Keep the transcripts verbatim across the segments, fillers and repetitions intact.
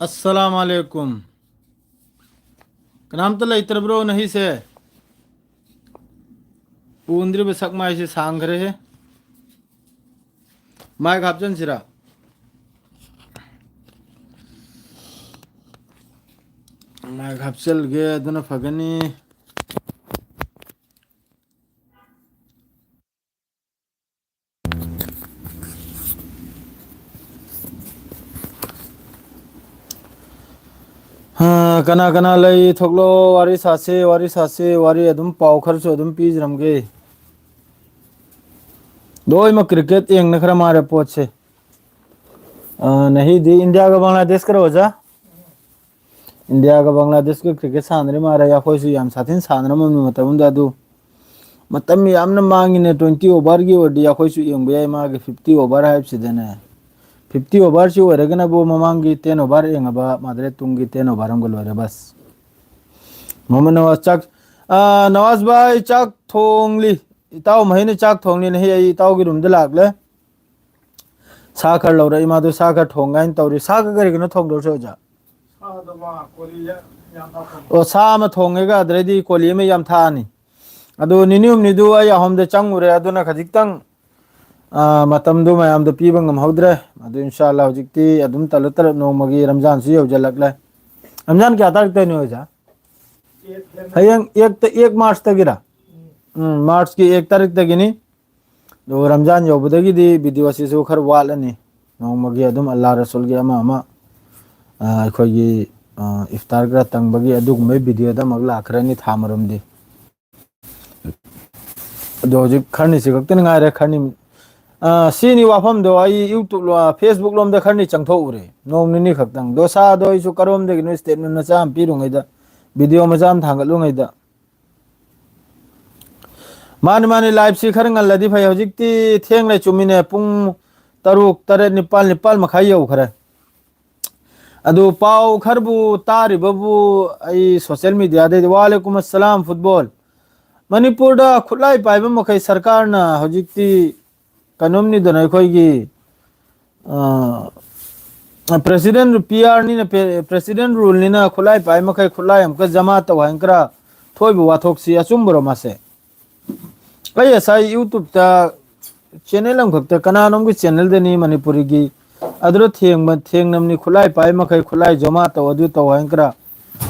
ꯑꯁꯂꯥꯝ ꯑꯂꯩꯀꯨꯝ꯫ ꯀꯅꯥꯝꯇ ꯂꯩꯇ꯭ꯔꯕ꯭ꯔꯣ ꯅꯍꯤꯁꯦ? ꯎꯟꯗ꯭ꯔꯤꯕ ꯁꯛ ꯃꯥꯏꯁꯦ ꯁꯥꯡꯈ꯭ꯔꯦꯍꯦ꯫ ꯃꯥꯏꯛ ꯍꯥꯞꯆꯤꯟꯁꯤꯔꯥ? ꯃꯥꯏꯛ ꯍꯥꯞꯆꯤꯜꯒꯦ, ꯑꯗꯨꯅ ꯐꯒꯅꯤ꯫ ꯍꯥ, ꯀꯅꯥ ꯀꯅꯥ ꯂꯩ? ꯊꯣꯛꯂꯛꯑꯣ, ꯋꯥꯔꯤ ꯁꯥꯁꯤ, ꯋꯥꯔꯤ ꯁꯥꯁꯤ, ꯋꯥꯔꯤ ꯑꯗꯨꯝ, ꯄꯥꯎ ꯈꯔꯁꯨ ꯑꯗꯨꯝ ꯄꯤꯖꯔꯝꯒꯦ꯫ ꯂꯣꯏꯅꯃꯛ ꯀ꯭ꯔꯤꯀꯦꯠ ꯌꯦꯡꯅꯈ꯭ꯔ ꯃꯥꯜꯂꯦ ꯄꯣꯠꯁꯦ꯫ ꯑ, ꯅꯍꯤꯗꯤ ꯏꯟꯗꯤꯌꯥꯒ ꯕꯪꯒ꯭ꯂꯥꯗꯦꯁꯀꯔ ꯑꯣꯖꯥ? ꯏꯟꯗꯤꯌꯥꯒ ꯕꯪꯒ꯭ꯂꯥꯗꯦꯁꯀ ꯀ꯭ꯔꯤꯀꯦꯠ ꯁꯥꯟꯅꯔꯤ ꯃꯥꯜꯂꯦ꯫ ꯑꯩꯈꯣꯏꯁꯨ ꯌꯥꯝ ꯁꯥꯊꯤꯅ ꯁꯥꯟꯅꯔꯝꯃꯕꯅꯤ ꯃꯇꯝ ꯑꯃꯗ꯫ ꯑꯗꯨ ꯃꯇꯝ ꯌꯥꯝꯅ ꯃꯥꯡꯉꯤꯅꯦ꯫ Twenty overꯒꯤ ꯑꯣꯏꯔꯗꯤ ꯑꯩꯈꯣꯏꯁꯨ ꯌꯦꯡꯕ ꯌꯥꯏ꯫ ꯃꯥꯒꯤ fifty over ꯍꯥꯏꯕꯁꯤꯗꯅꯦ, fifty overꯁꯤ ꯑꯣꯏꯔꯒꯅꯕꯨ ꯃꯃꯥꯡꯒꯤ ten over ꯌꯦꯡꯉꯕ ꯃꯥꯗ꯭ꯔꯦ, ꯇꯨꯡꯒꯤ ten over ꯑꯃꯒ ꯂꯣꯏꯔꯦ꯫ ꯕꯁ꯫ ꯃꯣꯍꯝꯃꯗ ꯅꯋꯥꯖ ꯆꯥꯛ, ꯑ, ꯅꯋꯥꯖ ꯚꯥꯏ ꯆꯥꯛ ꯊꯣꯡꯂꯤ꯫ ꯏꯇꯥꯎ ꯃꯍꯩꯅ ꯆꯥꯛ ꯊꯣꯡꯂꯤ꯫ ꯅꯍꯤ ꯑꯩ ꯏꯇꯥꯎꯒꯤ ꯔꯨꯝꯗ ꯂꯥꯛꯂꯦ꯫ ꯁꯥ ꯈꯔ ꯂꯧꯔꯛꯏ꯫ ꯃꯥꯗꯣ ꯁꯥ ꯈꯔ ꯊꯣꯡ ꯀꯥꯏꯅ ꯇꯧꯔꯤ꯫ ꯁꯥꯒ ꯀꯔꯤꯒꯤꯅꯣ ꯊꯣꯡꯗꯧꯔꯤꯁꯦ ꯑꯣꯖꯥ? ꯁꯥꯗꯣ ꯃꯥ ꯀꯣꯂꯤ ꯌꯥ-, ꯌꯥꯝ ꯍꯥꯞꯄꯝꯃꯦ꯫ ꯑꯣ, ꯁꯥ ꯑꯃ ꯊꯣꯡꯉꯦꯒ ꯑꯗꯨꯗꯩꯗꯤ ꯀꯣꯂꯤ ꯑꯃ ꯌꯥꯝ ꯊꯥꯛꯑꯅꯤ꯫ ꯑꯗꯨ ꯅꯤꯅꯤ ꯍꯨꯝꯅꯤꯗꯨ ꯑꯩ ꯑꯍꯣꯝꯗ ꯆꯪꯉꯨꯔꯦ꯫ ꯑꯗꯨꯅ ꯈꯖꯤꯛꯇꯪ, ꯑ, ꯃꯇꯝꯗꯨ ꯃꯌꯥꯝꯗ ꯄꯤꯕ ꯉꯝꯍꯧꯗ꯭ꯔꯦ꯫ ꯑꯗꯨ ꯏꯟꯁꯥ ꯑꯜꯂꯥ ꯍꯧꯖꯤꯛꯇꯤ ꯑꯗꯨꯝ ꯇꯞꯅ ꯇꯞꯅ ꯅꯣꯡꯃꯒꯤ ꯔꯝꯖꯥꯟꯁꯨ ꯌꯧꯁꯤꯜꯂꯛꯂꯦ꯫ ꯔꯝꯖꯥꯟ ꯀꯌꯥ ꯇꯥꯔꯤꯛꯇꯩꯅꯣ ꯑꯣꯖꯥ? ꯍꯌꯦꯡ ꯑꯦꯛꯇ, ꯑꯦꯛ ꯃꯥꯔꯁꯇꯒꯤꯔ? ꯎꯝ, ꯃꯥꯔꯁꯀꯤ ꯑꯦꯛ ꯇꯥꯔꯤꯛꯇꯒꯤꯅꯤ꯫ ꯑꯗꯨꯒ ꯔꯝꯖꯥꯟ ꯌꯧꯕꯗꯒꯤꯗꯤ ꯚꯤꯗꯤꯑꯣꯁꯤꯁꯨ ꯈꯔ ꯋꯥꯠꯂꯅꯤ꯫ ꯅꯣꯡꯃꯒꯤ ꯑꯗꯨꯝ ꯑꯜꯂꯥ ꯔꯁꯨꯜꯒꯤ ꯑꯃ ꯑꯃ, ꯑ, ꯑꯩꯈꯣꯏꯒꯤ, ꯑ, ꯏꯐꯇꯥꯔ ꯈꯔ ꯇꯪꯕꯒꯤ ꯑꯗꯨꯒꯨꯝꯕꯒꯤ ꯚꯤꯗꯤꯑꯣꯗ ꯑꯃꯨꯛ ꯂꯥꯛꯈ꯭ꯔꯅꯤ ꯊꯥ ꯑꯃꯔꯣꯝꯗꯤ꯫ ꯑꯗꯣ ꯍꯧꯖꯤꯛ ꯈꯔꯅꯤꯁꯤ ꯈꯛꯇꯅꯤ ꯉꯥꯏꯔꯦ, ꯈꯔꯅꯤ꯫ ꯑ, ꯁꯤꯅꯤ ꯋꯥꯐꯝꯗꯣ꯫ ꯑꯩ YouTube ꯂꯣ-, Facebook ꯂꯣꯝꯗ ꯈꯔꯅꯤ ꯆꯪꯊꯣꯛꯎꯔꯦ, ꯅꯣꯡ ꯅꯤꯅꯤ ꯈꯛꯇꯪ꯫ ꯗꯣꯁꯥꯗꯣ ꯑꯩꯁꯨ ꯀꯔꯣꯝꯗꯒꯤꯅꯣ statement ꯃꯆꯥ ꯑꯃ ꯄꯤꯔꯨꯉꯩꯗ, ꯚꯤꯗꯤꯑꯣ ꯃꯆꯥ ꯑꯃ ꯊꯥꯡꯒꯠꯂꯨꯉꯩꯗ꯫ ꯃꯥꯅꯤ, ꯃꯥꯅꯤ, liveꯁꯤ ꯈꯔ ꯉꯜꯂꯗꯤ ꯐꯩ꯫ ꯍꯧꯖꯤꯛꯇꯤ ꯊꯦꯡꯂꯦ, ꯆꯨꯝꯃꯤꯅꯦ, ꯄꯨꯡ ꯇꯔꯨꯛ, ꯇꯔꯦꯠ, ꯅꯤꯄꯥꯜ, ꯅꯤꯄꯥꯜ ꯃꯈꯥꯏ ꯌꯧꯈ꯭ꯔꯦ꯫ ꯑꯗꯨ ꯄꯥꯎ ꯈꯔꯕꯨ ꯇꯥꯔꯤꯕꯕꯨ ꯑꯩ social mediaꯗꯩꯗꯤ꯫ ꯋꯥꯂꯦꯀꯨꯝ ꯑꯁꯂꯥꯝ ꯐꯨꯠꯕꯣꯜ꯫ ꯃꯅꯤꯄꯨꯔꯗ ꯈꯨꯠꯂꯥꯏ ꯄꯥꯏꯕ ꯃꯈꯩ ꯁꯔꯀꯥꯔꯅ ꯍꯧꯖꯤꯛꯇꯤ ꯀꯩꯅꯣꯝꯅꯤꯗꯅ ꯑꯩꯈꯣꯏꯒꯤ, ꯑ, ꯄ꯭ꯔꯦꯁꯤꯗꯦꯟ ꯄꯤ ꯑꯥꯔꯅꯤꯅ, ꯄ꯭ꯔꯦꯁꯤꯗꯦꯟ ꯔꯨꯜꯅꯤꯅ ꯈꯨꯠꯂꯥꯏ ꯄꯥꯏ ꯃꯈꯩ ꯈꯨꯠꯂꯥꯏ ꯑꯃꯨꯛꯀ ꯖꯃꯥ ꯇꯧ ꯍꯥꯏꯅ ꯈꯔ ꯊꯣꯛꯏꯕ ꯋꯥꯊꯣꯛꯁꯤ ꯑꯆꯨꯝꯕꯔꯣ ꯃꯥꯁꯦ? ꯑꯩ ꯉꯁꯥꯏ ꯌꯨꯇ꯭ꯌꯨꯕꯇ ꯆꯦꯅꯦꯜ ꯑꯃꯈꯛꯇ, ꯀꯅꯥꯅꯣꯝꯒꯤ ꯆꯦꯅꯦꯜꯗꯅꯤ ꯃꯅꯤꯄꯨꯔꯤꯒꯤ, ꯑꯗꯨꯗ ꯊꯦꯡꯕ ꯊꯦꯡꯅꯕꯅꯤ, ꯈꯨꯠꯂꯥꯏ ꯄꯥꯏ ꯃꯈꯩ ꯈꯨꯠꯂꯥꯏ ꯖꯃꯥ ꯇꯧ, ꯑꯗꯨ ꯇꯧ ꯍꯥꯏꯅ ꯈꯔ,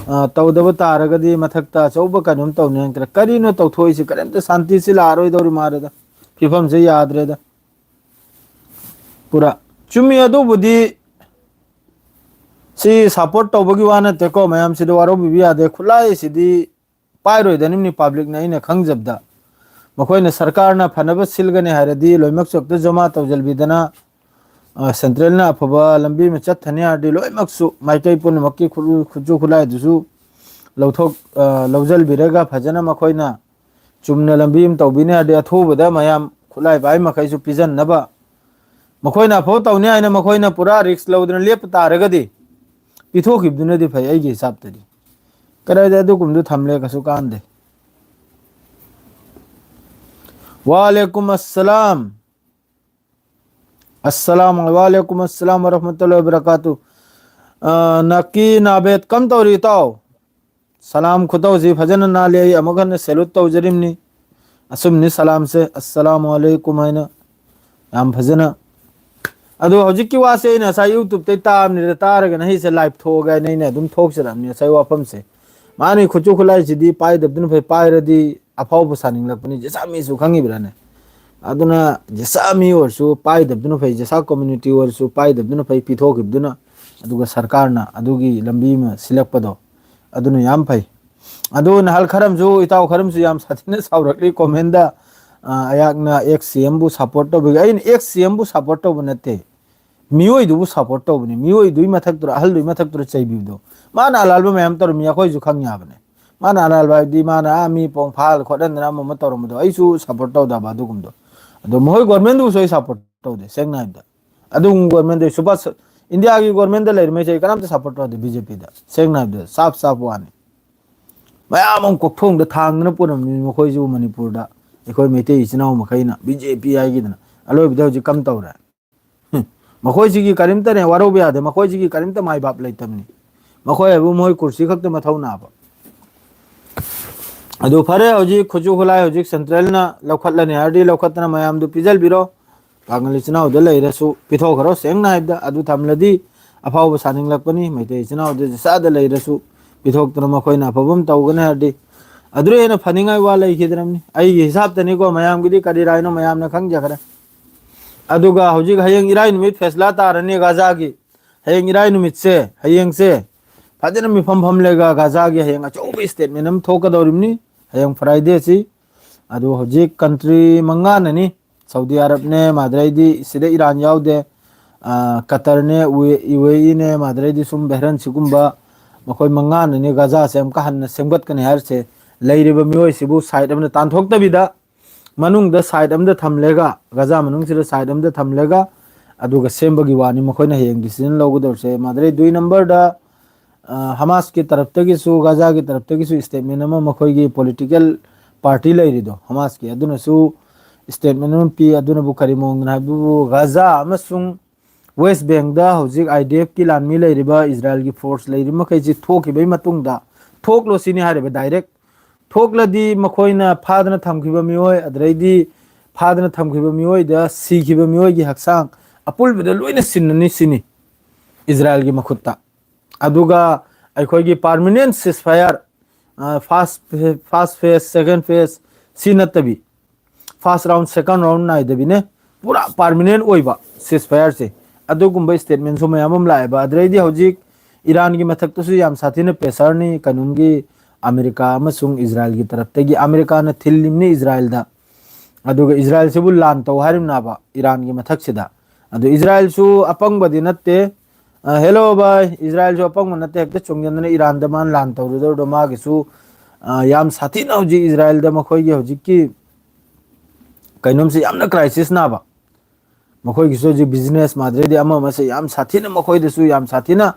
ꯑ, ꯇꯧꯗꯕ ꯇꯥꯔꯒꯗꯤ ꯃꯊꯛꯇ ꯑꯆꯧꯕ ꯀꯩꯅꯣꯝ ꯇꯧꯅꯤ ꯍꯥꯏꯅ ꯈꯔ꯫ ꯀꯔꯤꯅꯣ ꯇꯧꯊꯣꯛꯏꯁꯤ? ꯀꯔꯤꯝꯇ ꯁꯥꯟꯇꯤꯁꯤ ꯂꯥꯛꯑꯔꯣꯏꯗꯧꯔꯤ ꯃꯥꯜꯂꯦꯗ꯫ ꯐꯤꯕꯝꯁꯦ ꯌꯥꯗ꯭ꯔꯦꯗ ꯄꯨꯔꯥ꯫ ꯆꯨꯝꯃꯤ, ꯑꯗꯨꯕꯨꯗꯤ ꯁꯤ ꯁꯞꯄꯣꯔꯠ ꯇꯧꯕꯒꯤ ꯋꯥ ꯅꯠꯇꯦꯀꯣ, ꯃꯌꯥꯝꯁꯤꯗ ꯋꯥꯔꯧꯕꯤꯕ ꯌꯥꯗꯦ꯫ ꯈꯨꯠꯂꯥꯏꯁꯤꯗꯤ ꯄꯥꯏꯔꯣꯏꯗꯅꯤꯝꯅꯤ ꯄꯥꯕ꯭ꯂꯤꯛꯅ, ꯑꯩꯅ ꯈꯪꯖꯕꯗ꯫ ꯃꯈꯣꯏꯅ ꯁꯔꯀꯥꯔꯅ ꯐꯅꯕ ꯁꯤꯜꯒꯅꯤ ꯍꯥꯏꯔꯗꯤ ꯂꯣꯏꯅꯃꯛꯁꯨ ꯍꯦꯛꯇ ꯖꯃꯥ ꯇꯧꯁꯤꯟꯕꯤꯗꯅ, ꯑ, ꯁꯦꯟꯇ꯭ꯔꯦꯜꯅ ꯑꯐꯕ ꯂꯝꯕꯤ ꯑꯃ ꯆꯠꯊꯅꯤ ꯍꯥꯏꯔꯗꯤ ꯂꯣꯏꯅꯃꯛꯁꯨ ꯃꯥꯏꯀꯩ ꯄꯨꯝꯅꯃꯛꯀꯤ ꯈꯨꯠ-, ꯈꯨꯠꯁꯨ ꯈꯨꯠꯂꯥꯏꯗꯨꯁꯨ ꯂꯧꯊꯣꯛ-, ꯑ, ꯂꯧꯁꯤꯟꯕꯤꯔꯒ ꯐꯖꯅ ꯃꯈꯣꯏꯅ ꯆꯨꯝꯅ ꯂꯝꯕꯤ ꯑꯃ ꯇꯧꯕꯤꯅꯤ ꯍꯥꯏꯔꯗꯤ ꯑꯊꯨꯕꯗ ꯃꯌꯥꯝ ꯈꯨꯠꯂꯥꯏ ꯄꯥꯏ ꯃꯈꯩꯁꯨ ꯄꯤꯖꯟꯅꯕ꯫ ꯃꯈꯣꯏꯅ ꯑꯐꯕ ꯇꯧꯅꯤ ꯍꯥꯏꯅ ꯃꯈꯣꯏꯅ ꯄꯨꯔꯥ ꯔꯤꯛꯁ ꯂꯧꯗꯅ ꯂꯦꯞꯄ ꯇꯥꯔꯒꯗꯤ ꯄꯤꯊꯣꯛꯈꯤꯕꯗꯨꯅꯗꯤ ꯐꯩ ꯑꯩꯒꯤ ꯍꯤꯁꯥꯞꯇꯗꯤ꯫ ꯀꯗꯥꯏꯗ ꯑꯗꯨꯒꯨꯝꯕꯗꯨ ꯊꯝꯂꯦ ꯀꯩꯁꯨ ꯀꯥꯟꯗꯦ꯫ ꯋꯥꯂꯦꯀꯨꯝ ꯑꯁꯂꯥꯝ꯫ ꯑꯁꯂꯥꯝ, ꯋꯥꯂꯦꯀꯨꯝ ꯑꯁꯂꯥꯝ ꯋꯔꯍꯃꯇꯨꯜꯂꯥꯍꯤ ꯋꯕꯔꯀꯥꯇꯨ꯫ ꯑ, ꯅꯀꯤ ꯅꯥꯕꯦꯠ ꯀꯝ ꯇꯧꯔꯤ ꯏꯇꯥꯎ? ꯁꯂꯥꯝ ꯈꯨꯇꯧꯁꯤ ꯐꯖꯅ ꯅꯥꯜꯂꯤ꯫ ꯑꯩ ꯑꯃꯨꯛ ꯍꯟꯅ ꯁꯦꯂꯨꯠ ꯇꯧꯖꯔꯤꯕꯅꯤ꯫ ꯑꯆꯨꯝꯅꯤ ꯁꯂꯥꯝꯁꯦ, "ꯑꯁꯁꯂꯥꯃꯨ ꯑꯂꯩꯀꯨꯝ" ꯍꯥꯏꯅ ꯌꯥꯝ ꯐꯖꯅ꯫ ꯑꯗꯣ ꯍꯧꯖꯤꯛꯀꯤ ꯋꯥꯁꯦ ꯑꯩꯅ ꯉꯁꯥꯏ ꯌꯨꯇ꯭ꯌꯨꯕꯇꯩ ꯇꯥꯕꯅꯤꯗ, ꯇꯥꯔꯒꯅ ꯑꯩꯁꯦ ꯂꯥꯏꯚ ꯊꯣꯛꯑꯒꯦ ꯍꯥꯏꯅ ꯑꯩꯅ ꯑꯗꯨꯝ ꯊꯣꯛꯆꯔꯛꯑꯕꯅꯤ ꯉꯁꯥꯏ ꯋꯥꯐꯝꯁꯦ꯫ ꯃꯥꯅꯤ, ꯈꯨꯠꯁꯨ ꯈꯨꯠꯂꯥꯏꯁꯤꯗꯤ ꯄꯥꯏꯗꯕꯗꯨꯅ ꯐꯩ, ꯄꯥꯏꯔꯗꯤ ꯑꯐꯥꯎꯕ ꯁꯥꯅꯤꯡꯂꯛꯄꯅꯤ, ꯖꯁꯥꯃꯤꯁꯨ ꯈꯪꯉꯤꯕ꯭ꯔꯥꯅꯦ? ꯑꯗꯨꯅ ꯖꯁꯥꯃꯤ ꯑꯣꯏꯔꯁꯨ ꯄꯥꯏꯗꯕꯗꯨꯅ ꯐꯩ, ꯖꯁꯥ ꯀꯝꯃ꯭ꯌꯨꯅꯤꯇꯤ ꯑꯣꯏꯔꯁꯨ ꯄꯥꯏꯗꯕꯗꯨꯅ ꯐꯩ, ꯄꯤꯊꯣꯛꯈꯤꯕꯗꯨꯅ꯫ ꯑꯗꯨꯒ ꯁꯔꯀꯥꯔꯅ ꯑꯗꯨꯒꯤ ꯂꯝꯕꯤ ꯑꯃ ꯁꯤꯜꯂꯛꯄꯗꯣ, ꯑꯗꯨꯅ ꯌꯥꯝ ꯐꯩ꯫ ꯑꯗꯨ ꯅꯍꯥꯟ ꯈꯔ ꯑꯃꯁꯨ, ꯏꯇꯥꯎ ꯈꯔ ꯑꯃꯁꯨ ꯌꯥꯝ ꯁꯥꯊꯤꯅ ꯁꯥꯎꯔꯛꯂꯤ ꯀꯣꯃꯦꯟꯗ, ꯑ, ꯑꯩꯍꯥꯛꯅ ꯑꯦꯛꯁ ꯁꯤ ꯑꯦꯝꯕꯨ ꯁꯞꯄꯣꯔꯠ ꯇꯧꯕꯤꯒꯦ꯫ ꯑꯩꯅ ꯑꯦꯛꯁ ꯁꯤ ꯑꯦꯝꯕꯨ ꯁꯞꯄꯣꯔꯠ ꯇꯧꯕ ꯅꯠꯇꯦ, ꯃꯤꯑꯣꯏꯗꯨꯕꯨ ꯁꯞꯄꯣꯔꯠ ꯇꯧꯕꯅꯤ꯫ ꯃꯤꯑꯣꯏꯗꯨꯒꯤ ꯃꯊꯛꯇꯨꯗ, ꯑꯍꯜꯗꯨꯒꯤ ꯃꯊꯛꯇꯨꯗ ꯆꯩꯕꯤꯕꯗꯣ꯫ ꯃꯥꯅ ꯑꯂꯥꯜꯕ ꯃꯌꯥꯝ ꯇꯧꯔꯝꯃꯤ, ꯑꯩꯈꯣꯏꯁꯨ ꯈꯪ ꯌꯥꯕꯅꯦ꯫ ꯃꯥꯅ ꯑꯂꯥꯜꯕ ꯍꯥꯏꯕꯗꯤ ꯃꯥꯅ, ꯑꯥ, ꯃꯤ ꯄꯣꯡ ꯐꯥꯍꯜ ꯈꯣꯠꯍꯟꯗꯅ ꯑꯃ ꯑꯃ ꯇꯧꯔꯝꯕꯗꯣ ꯑꯩꯁꯨ ꯁꯞꯄꯣꯔꯠ ꯇꯧꯗꯕ ꯑꯗꯨꯒꯨꯝꯕꯗꯣ꯫ ꯑꯗꯣ ꯃꯈꯣꯏ ꯒꯣꯔꯃꯦꯟꯗꯨꯕꯨꯁꯨ ꯑꯩ ꯁꯞꯄꯣꯔꯠ ꯇꯧꯗꯦ, ꯁꯦꯡꯅ ꯍꯥꯏꯕꯗ꯫ ꯑꯗꯨꯒꯨꯝꯕ ꯒꯣꯔꯃꯦꯟꯗꯨ ꯁꯨꯕꯥꯁ, ꯏꯟꯗꯤꯌꯥꯒꯤ ꯒꯣꯔꯃꯦꯟꯗ ꯂꯩꯔꯤꯉꯩꯁꯦ ꯑꯩ ꯀꯅꯥꯝꯇ ꯁꯞꯄꯣꯔꯠ ꯇꯧꯗꯦ ꯕꯤ ꯖꯦ ꯄꯤꯗ, ꯁꯦꯡꯅ ꯍꯥꯏꯕꯗ꯫ ꯁꯥꯞ ꯁꯥꯞ ꯋꯥꯅꯤ꯫ ꯃꯌꯥꯝ ꯑꯃ ꯀꯣꯛꯊꯣꯡꯗ ꯊꯥꯡꯗꯅ ꯄꯨꯔꯝꯃꯤ ꯃꯈꯣꯏꯁꯨ ꯃꯅꯤꯄꯨꯔꯗ, ꯑꯩꯈꯣꯏ ꯃꯩꯇꯩ ꯏꯆꯤꯟ ꯏꯅꯥꯎ ꯃꯈꯩꯅ ꯕꯤ ꯖꯦ ꯄꯤ ꯍꯥꯏꯈꯤꯗꯅ꯫ ꯑꯂꯣꯏꯕꯗ ꯍꯧꯖꯤꯛ ꯀꯝ ꯇꯧꯔꯦ? ꯍꯨꯝ, ꯃꯈꯣꯏꯁꯤꯒꯤ ꯀꯔꯤꯝꯇꯅꯦ ꯋꯥꯔꯧꯕ ꯌꯥꯗꯦ꯫ ꯃꯈꯣꯏꯁꯤꯒꯤ ꯀꯔꯤꯝꯇ ꯃꯥꯏ ꯕꯥꯞ ꯂꯩꯇꯕꯅꯤ꯫ ꯃꯈꯣꯏ ꯍꯥꯏꯕꯨ ꯃꯣꯏ ꯀꯨꯔꯁꯤ ꯈꯛꯇ ꯃꯊꯧ ꯅꯥꯕ꯫ ꯑꯗꯨ ꯐꯔꯦ, ꯍꯧꯖꯤꯛ ꯈꯨꯠꯁꯨ ꯈꯨꯠꯂꯥꯏ ꯍꯧꯖꯤꯛ ꯁꯦꯟꯇ꯭ꯔꯦꯜꯅ ꯂꯧꯈꯠꯂꯅꯤ ꯍꯥꯏꯔꯗꯤ ꯂꯧꯈꯠꯇꯅ ꯃꯌꯥꯝꯗꯨ ꯄꯤꯖꯜꯕꯤꯔꯣ꯫ ꯄꯥꯡꯒꯜ ꯏꯆꯤꯟ ꯏꯅꯥꯎꯗ ꯂꯩꯔꯁꯨ ꯄꯤꯊꯣꯛꯈ꯭ꯔꯣ꯫ ꯁꯦꯡꯅ ꯍꯥꯏꯕꯗ ꯑꯗꯨ ꯊꯝꯂꯗꯤ ꯑꯐꯥꯎꯕ ꯁꯥꯅꯤꯡꯂꯛꯄꯅꯤ꯫ ꯃꯩꯇꯩ ꯏꯆꯤꯟ ꯏꯅꯥꯎꯗ ꯆꯥꯗ ꯂꯩꯔꯁꯨ ꯄꯤꯊꯣꯛꯇꯅ ꯃꯈꯣꯏꯅ ꯑꯐꯕ ꯑꯃ ꯇꯧꯒꯅꯤ ꯍꯥꯏꯔꯗꯤ ꯑꯗꯨꯗ ꯍꯦꯟꯅ ꯐꯅꯤꯡꯉꯥꯏ ꯋꯥ ꯂꯩꯈꯤꯗ꯭ꯔꯕꯅꯤ꯫ ꯑꯩꯒꯤ ꯍꯤꯁꯥꯞꯇꯅꯤꯀꯣ, ꯃꯌꯥꯝꯒꯤꯗꯤ ꯀꯔꯤ ꯔꯥꯏꯅꯣ ꯃꯌꯥꯝꯅ ꯈꯪꯖꯈ꯭ꯔꯦ꯫ ꯑꯗꯨꯒ ꯍꯧꯖꯤꯛ ꯍꯌꯦꯡ ꯏꯔꯥꯏ ꯅꯨꯃꯤꯠ ꯐꯦꯁꯂꯥ ꯇꯥꯔꯅꯤ ꯒꯥꯖꯥꯒꯤ꯫ ꯍꯌꯦꯡ ꯏꯔꯥꯏ ꯅꯨꯃꯤꯠꯁꯦ, ꯍꯌꯦꯡꯁꯦ ꯐꯖꯅ ꯃꯤꯐꯝ ꯐꯝꯂꯒ ꯒꯥꯖꯥꯒꯤ ꯍꯌꯦꯡ ꯑꯆꯧꯕ ꯁ꯭ꯇꯦꯠꯃꯦꯟ ꯑꯃ ꯊꯣꯛꯀꯗꯧꯔꯤꯕꯅꯤ꯫ ꯍꯌꯦꯡ ꯐ꯭ꯔꯥꯏꯗꯦꯁꯤ꯫ ꯑꯗꯨ ꯍꯧꯖꯤꯛ ꯀꯟꯇ꯭ꯔꯤ ꯃꯉꯥꯅꯅꯤ꯫ ꯁꯥꯎꯗꯤ ꯑꯔꯕꯅꯦ, ꯃꯥꯗ꯭ꯔꯩꯗꯤ ꯁꯤꯗ ꯏꯔꯥꯟ ꯌꯥꯎꯗꯦ꯫ ꯑ, ꯀꯇꯔꯅꯦ, ꯎ-, ꯌꯨ ꯑꯦ ꯏꯅꯦ, ꯃꯥꯗ꯭ꯔꯩꯗꯤ ꯁꯨꯝ ꯕꯦꯍ꯭ꯔꯟ ꯁꯤꯒꯨꯝꯕ ꯃꯈꯣꯏ ꯃꯉꯥꯅꯅꯤ ꯒꯥꯖꯥꯁꯦ ꯑꯃꯨꯛꯀ ꯍꯟꯅ ꯁꯦꯝꯒꯠꯀꯅꯤ ꯍꯥꯏꯔꯤꯁꯦ꯫ ꯂꯩꯔꯤꯕ ꯃꯤꯑꯣꯏꯁꯤꯕꯨ ꯁꯥꯏꯠ ꯑꯃꯗ ꯇꯥꯟꯊꯣꯛꯇꯕꯤꯗ ꯃꯅꯨꯡꯗ ꯁꯥꯏꯠ ꯑꯃꯗ ꯊꯝꯂꯒ, ꯒꯥꯖꯥ ꯃꯅꯨꯡꯁꯤꯗ ꯁꯥꯏꯠ ꯑꯃꯗ ꯊꯝꯂꯒ, ꯑꯗꯨꯒ ꯁꯦꯝꯕꯒꯤ ꯋꯥꯅꯤ ꯃꯈꯣꯏꯅ ꯍꯌꯦꯡ ꯗꯤꯁꯤꯖꯟ ꯂꯧꯒꯗꯧꯔꯤꯁꯦ꯫ ꯃꯥꯗ꯭ꯔꯩ ꯗꯨꯏ ꯅꯝꯕꯔꯗ, ꯑ, ꯍꯃꯥꯁꯀꯤ ꯇꯔꯞꯇꯒꯤꯁꯨ, ꯒꯥꯖꯥꯒꯤ ꯇꯔꯞꯇꯒꯤꯁꯨ ꯁ꯭ꯇꯦꯠꯃꯦꯟ ꯑꯃ ꯃꯈꯣꯏꯒꯤ ꯄꯣꯂꯤꯇꯤꯀꯦꯜ ꯄꯥꯔꯇꯤ ꯂꯩꯔꯤꯗꯣ, ꯍꯃꯥꯁꯀꯤ, ꯑꯗꯨꯅꯁꯨ ꯁ꯭ꯇꯦꯠꯃꯦꯟ ꯑꯃ ꯄꯤ꯫ ꯑꯗꯨꯅꯕꯨ ꯀꯔꯤ ꯃꯑꯣꯡꯗꯅꯣ ꯍꯥꯏꯕꯕꯨ, ꯒꯥꯖꯥ ꯑꯃꯁꯨꯡ ꯋꯦꯁ ꯕꯦꯡꯗ ꯍꯧꯖꯤꯛ ꯑꯥꯏ ꯗꯤ ꯑꯦꯐꯀꯤ ꯂꯥꯟꯃꯤ ꯂꯩꯔꯤꯕ ꯏꯖꯔꯥꯏꯜꯒꯤ ꯐꯣꯔꯁ ꯂꯩꯔꯤꯕ ꯃꯈꯩꯁꯤ ꯊꯣꯛꯈꯤꯕꯒꯤ ꯃꯇꯨꯡꯗ, ꯊꯣꯛꯂꯣ ꯁꯤꯅꯤ ꯍꯥꯏꯔꯤꯕ ꯗꯥꯏꯔꯦꯛ꯫ ꯊꯣꯛꯂꯗꯤ ꯃꯈꯣꯏꯅ ꯐꯥꯗꯅ ꯊꯝꯈꯤꯕ ꯃꯤꯑꯣꯏ, ꯑꯗꯨꯗꯩꯗꯤ ꯐꯥꯗꯅ ꯊꯝꯈꯤꯕ ꯃꯤꯑꯣꯏꯗ ꯁꯤꯈꯤꯕ ꯃꯤꯑꯣꯏꯒꯤ ꯍꯛꯆꯥꯡ ꯑꯄꯨꯟꯕꯗ ꯂꯣꯏꯅ ꯁꯤꯟꯅꯅꯤ ꯁꯤꯅꯤ ꯏꯖꯔꯥꯏꯜꯒꯤ ꯃꯈꯨꯠꯇ꯫ ꯑꯗꯨꯒ ꯑꯩꯈꯣꯏꯒꯤ ꯄꯥꯔꯃꯤꯅꯦꯟ ꯁꯤꯁꯐꯥꯌꯔ, ꯐꯥꯔꯁ, ꯐꯥꯔꯁ ꯐꯦꯁ, ꯁꯦꯀꯦꯟ ꯐꯦꯁ, ꯁꯤ ꯅꯠꯇꯕꯤ, ꯐꯥꯔꯁ ꯔꯥꯎꯟ, ꯁꯦꯀꯦꯟ ꯔꯥꯎꯟ ꯅꯥꯏꯗꯕꯤꯅꯦ, ꯄꯨꯔꯥ ꯄꯥꯔꯃꯤꯅꯦꯟ ꯑꯣꯏꯕ ꯁꯤꯁꯐꯥꯌꯔꯁꯦ꯫ ꯑꯗꯨꯒꯨꯝꯕ ꯁ꯭ꯇꯦꯠꯃꯦꯟꯁꯨ ꯃꯌꯥꯝ ꯑꯃ ꯂꯥꯛꯑꯦꯕ꯫ ꯑꯗꯨꯗꯩꯗꯤ ꯍꯧꯖꯤꯛ ꯏꯔꯥꯟꯒꯤ ꯃꯊꯛꯇꯁꯨ ꯌꯥꯝ ꯁꯥꯊꯤꯅ ꯄ꯭ꯔꯦꯁꯔꯅꯤ ꯀꯩꯅꯣꯝꯒꯤ, ꯑꯃꯦꯔꯤꯀꯥ ꯑꯃꯁꯨꯡ ꯏꯖꯔꯥꯏꯜꯒꯤ ꯇꯔꯞꯇꯒꯤ꯫ ꯑꯃꯦꯔꯤꯀꯥꯅ ꯊꯤꯜꯂꯤꯕꯅꯤ ꯏꯖꯔꯥꯏꯜꯗ꯫ ꯑꯗꯨꯒ ꯏꯖꯔꯥꯏꯜꯁꯤꯕꯨ ꯂꯥꯟ ꯇꯧ ꯍꯥꯏꯔꯤꯕꯅꯦꯕ ꯏꯔꯥꯟꯒꯤ ꯃꯊꯛꯁꯤꯗ꯫ ꯑꯗꯨ ꯏꯖꯔꯥꯏꯜꯁꯨ ꯑꯄꯪꯕꯗꯤ ꯅꯠꯇꯦ꯫ ꯑ, ꯍꯦꯜꯂꯣ ꯚꯥꯏ, ꯏꯖꯔꯥꯏꯜꯁꯨ ꯑꯄꯪꯕ ꯅꯠꯇꯦ, ꯍꯦꯛꯇ ꯆꯣꯡꯁꯤꯟꯗꯅ ꯏꯔꯥꯟꯗ ꯃꯥꯅ ꯂꯥꯟ ꯇꯧꯔꯨꯗꯧꯗꯣ꯫ ꯃꯥꯒꯤꯁꯨ, ꯑ, ꯌꯥꯝ ꯁꯥꯊꯤꯅ ꯍꯧꯖꯤꯛ ꯏꯖꯔꯥꯏꯜꯗ ꯃꯈꯣꯏꯒꯤ ꯍꯧꯖꯤꯛꯀꯤ ꯀꯩꯅꯣꯝꯁꯦ ꯌꯥꯝꯅ ꯀ꯭ꯔꯥꯏꯁꯤꯁ ꯅꯥꯕ꯫ ꯃꯈꯣꯏꯒꯤꯁꯨ ꯍꯧꯖꯤꯛ ꯕꯤꯖꯤꯅꯦꯁ ꯃꯥꯗ꯭ꯔꯦꯗꯤ ꯑꯃ ꯑꯃꯁꯦ ꯌꯥꯝ ꯁꯥꯊꯤꯅ, ꯃꯈꯣꯏꯗꯁꯨ ꯌꯥꯝ ꯁꯥꯊꯤꯅ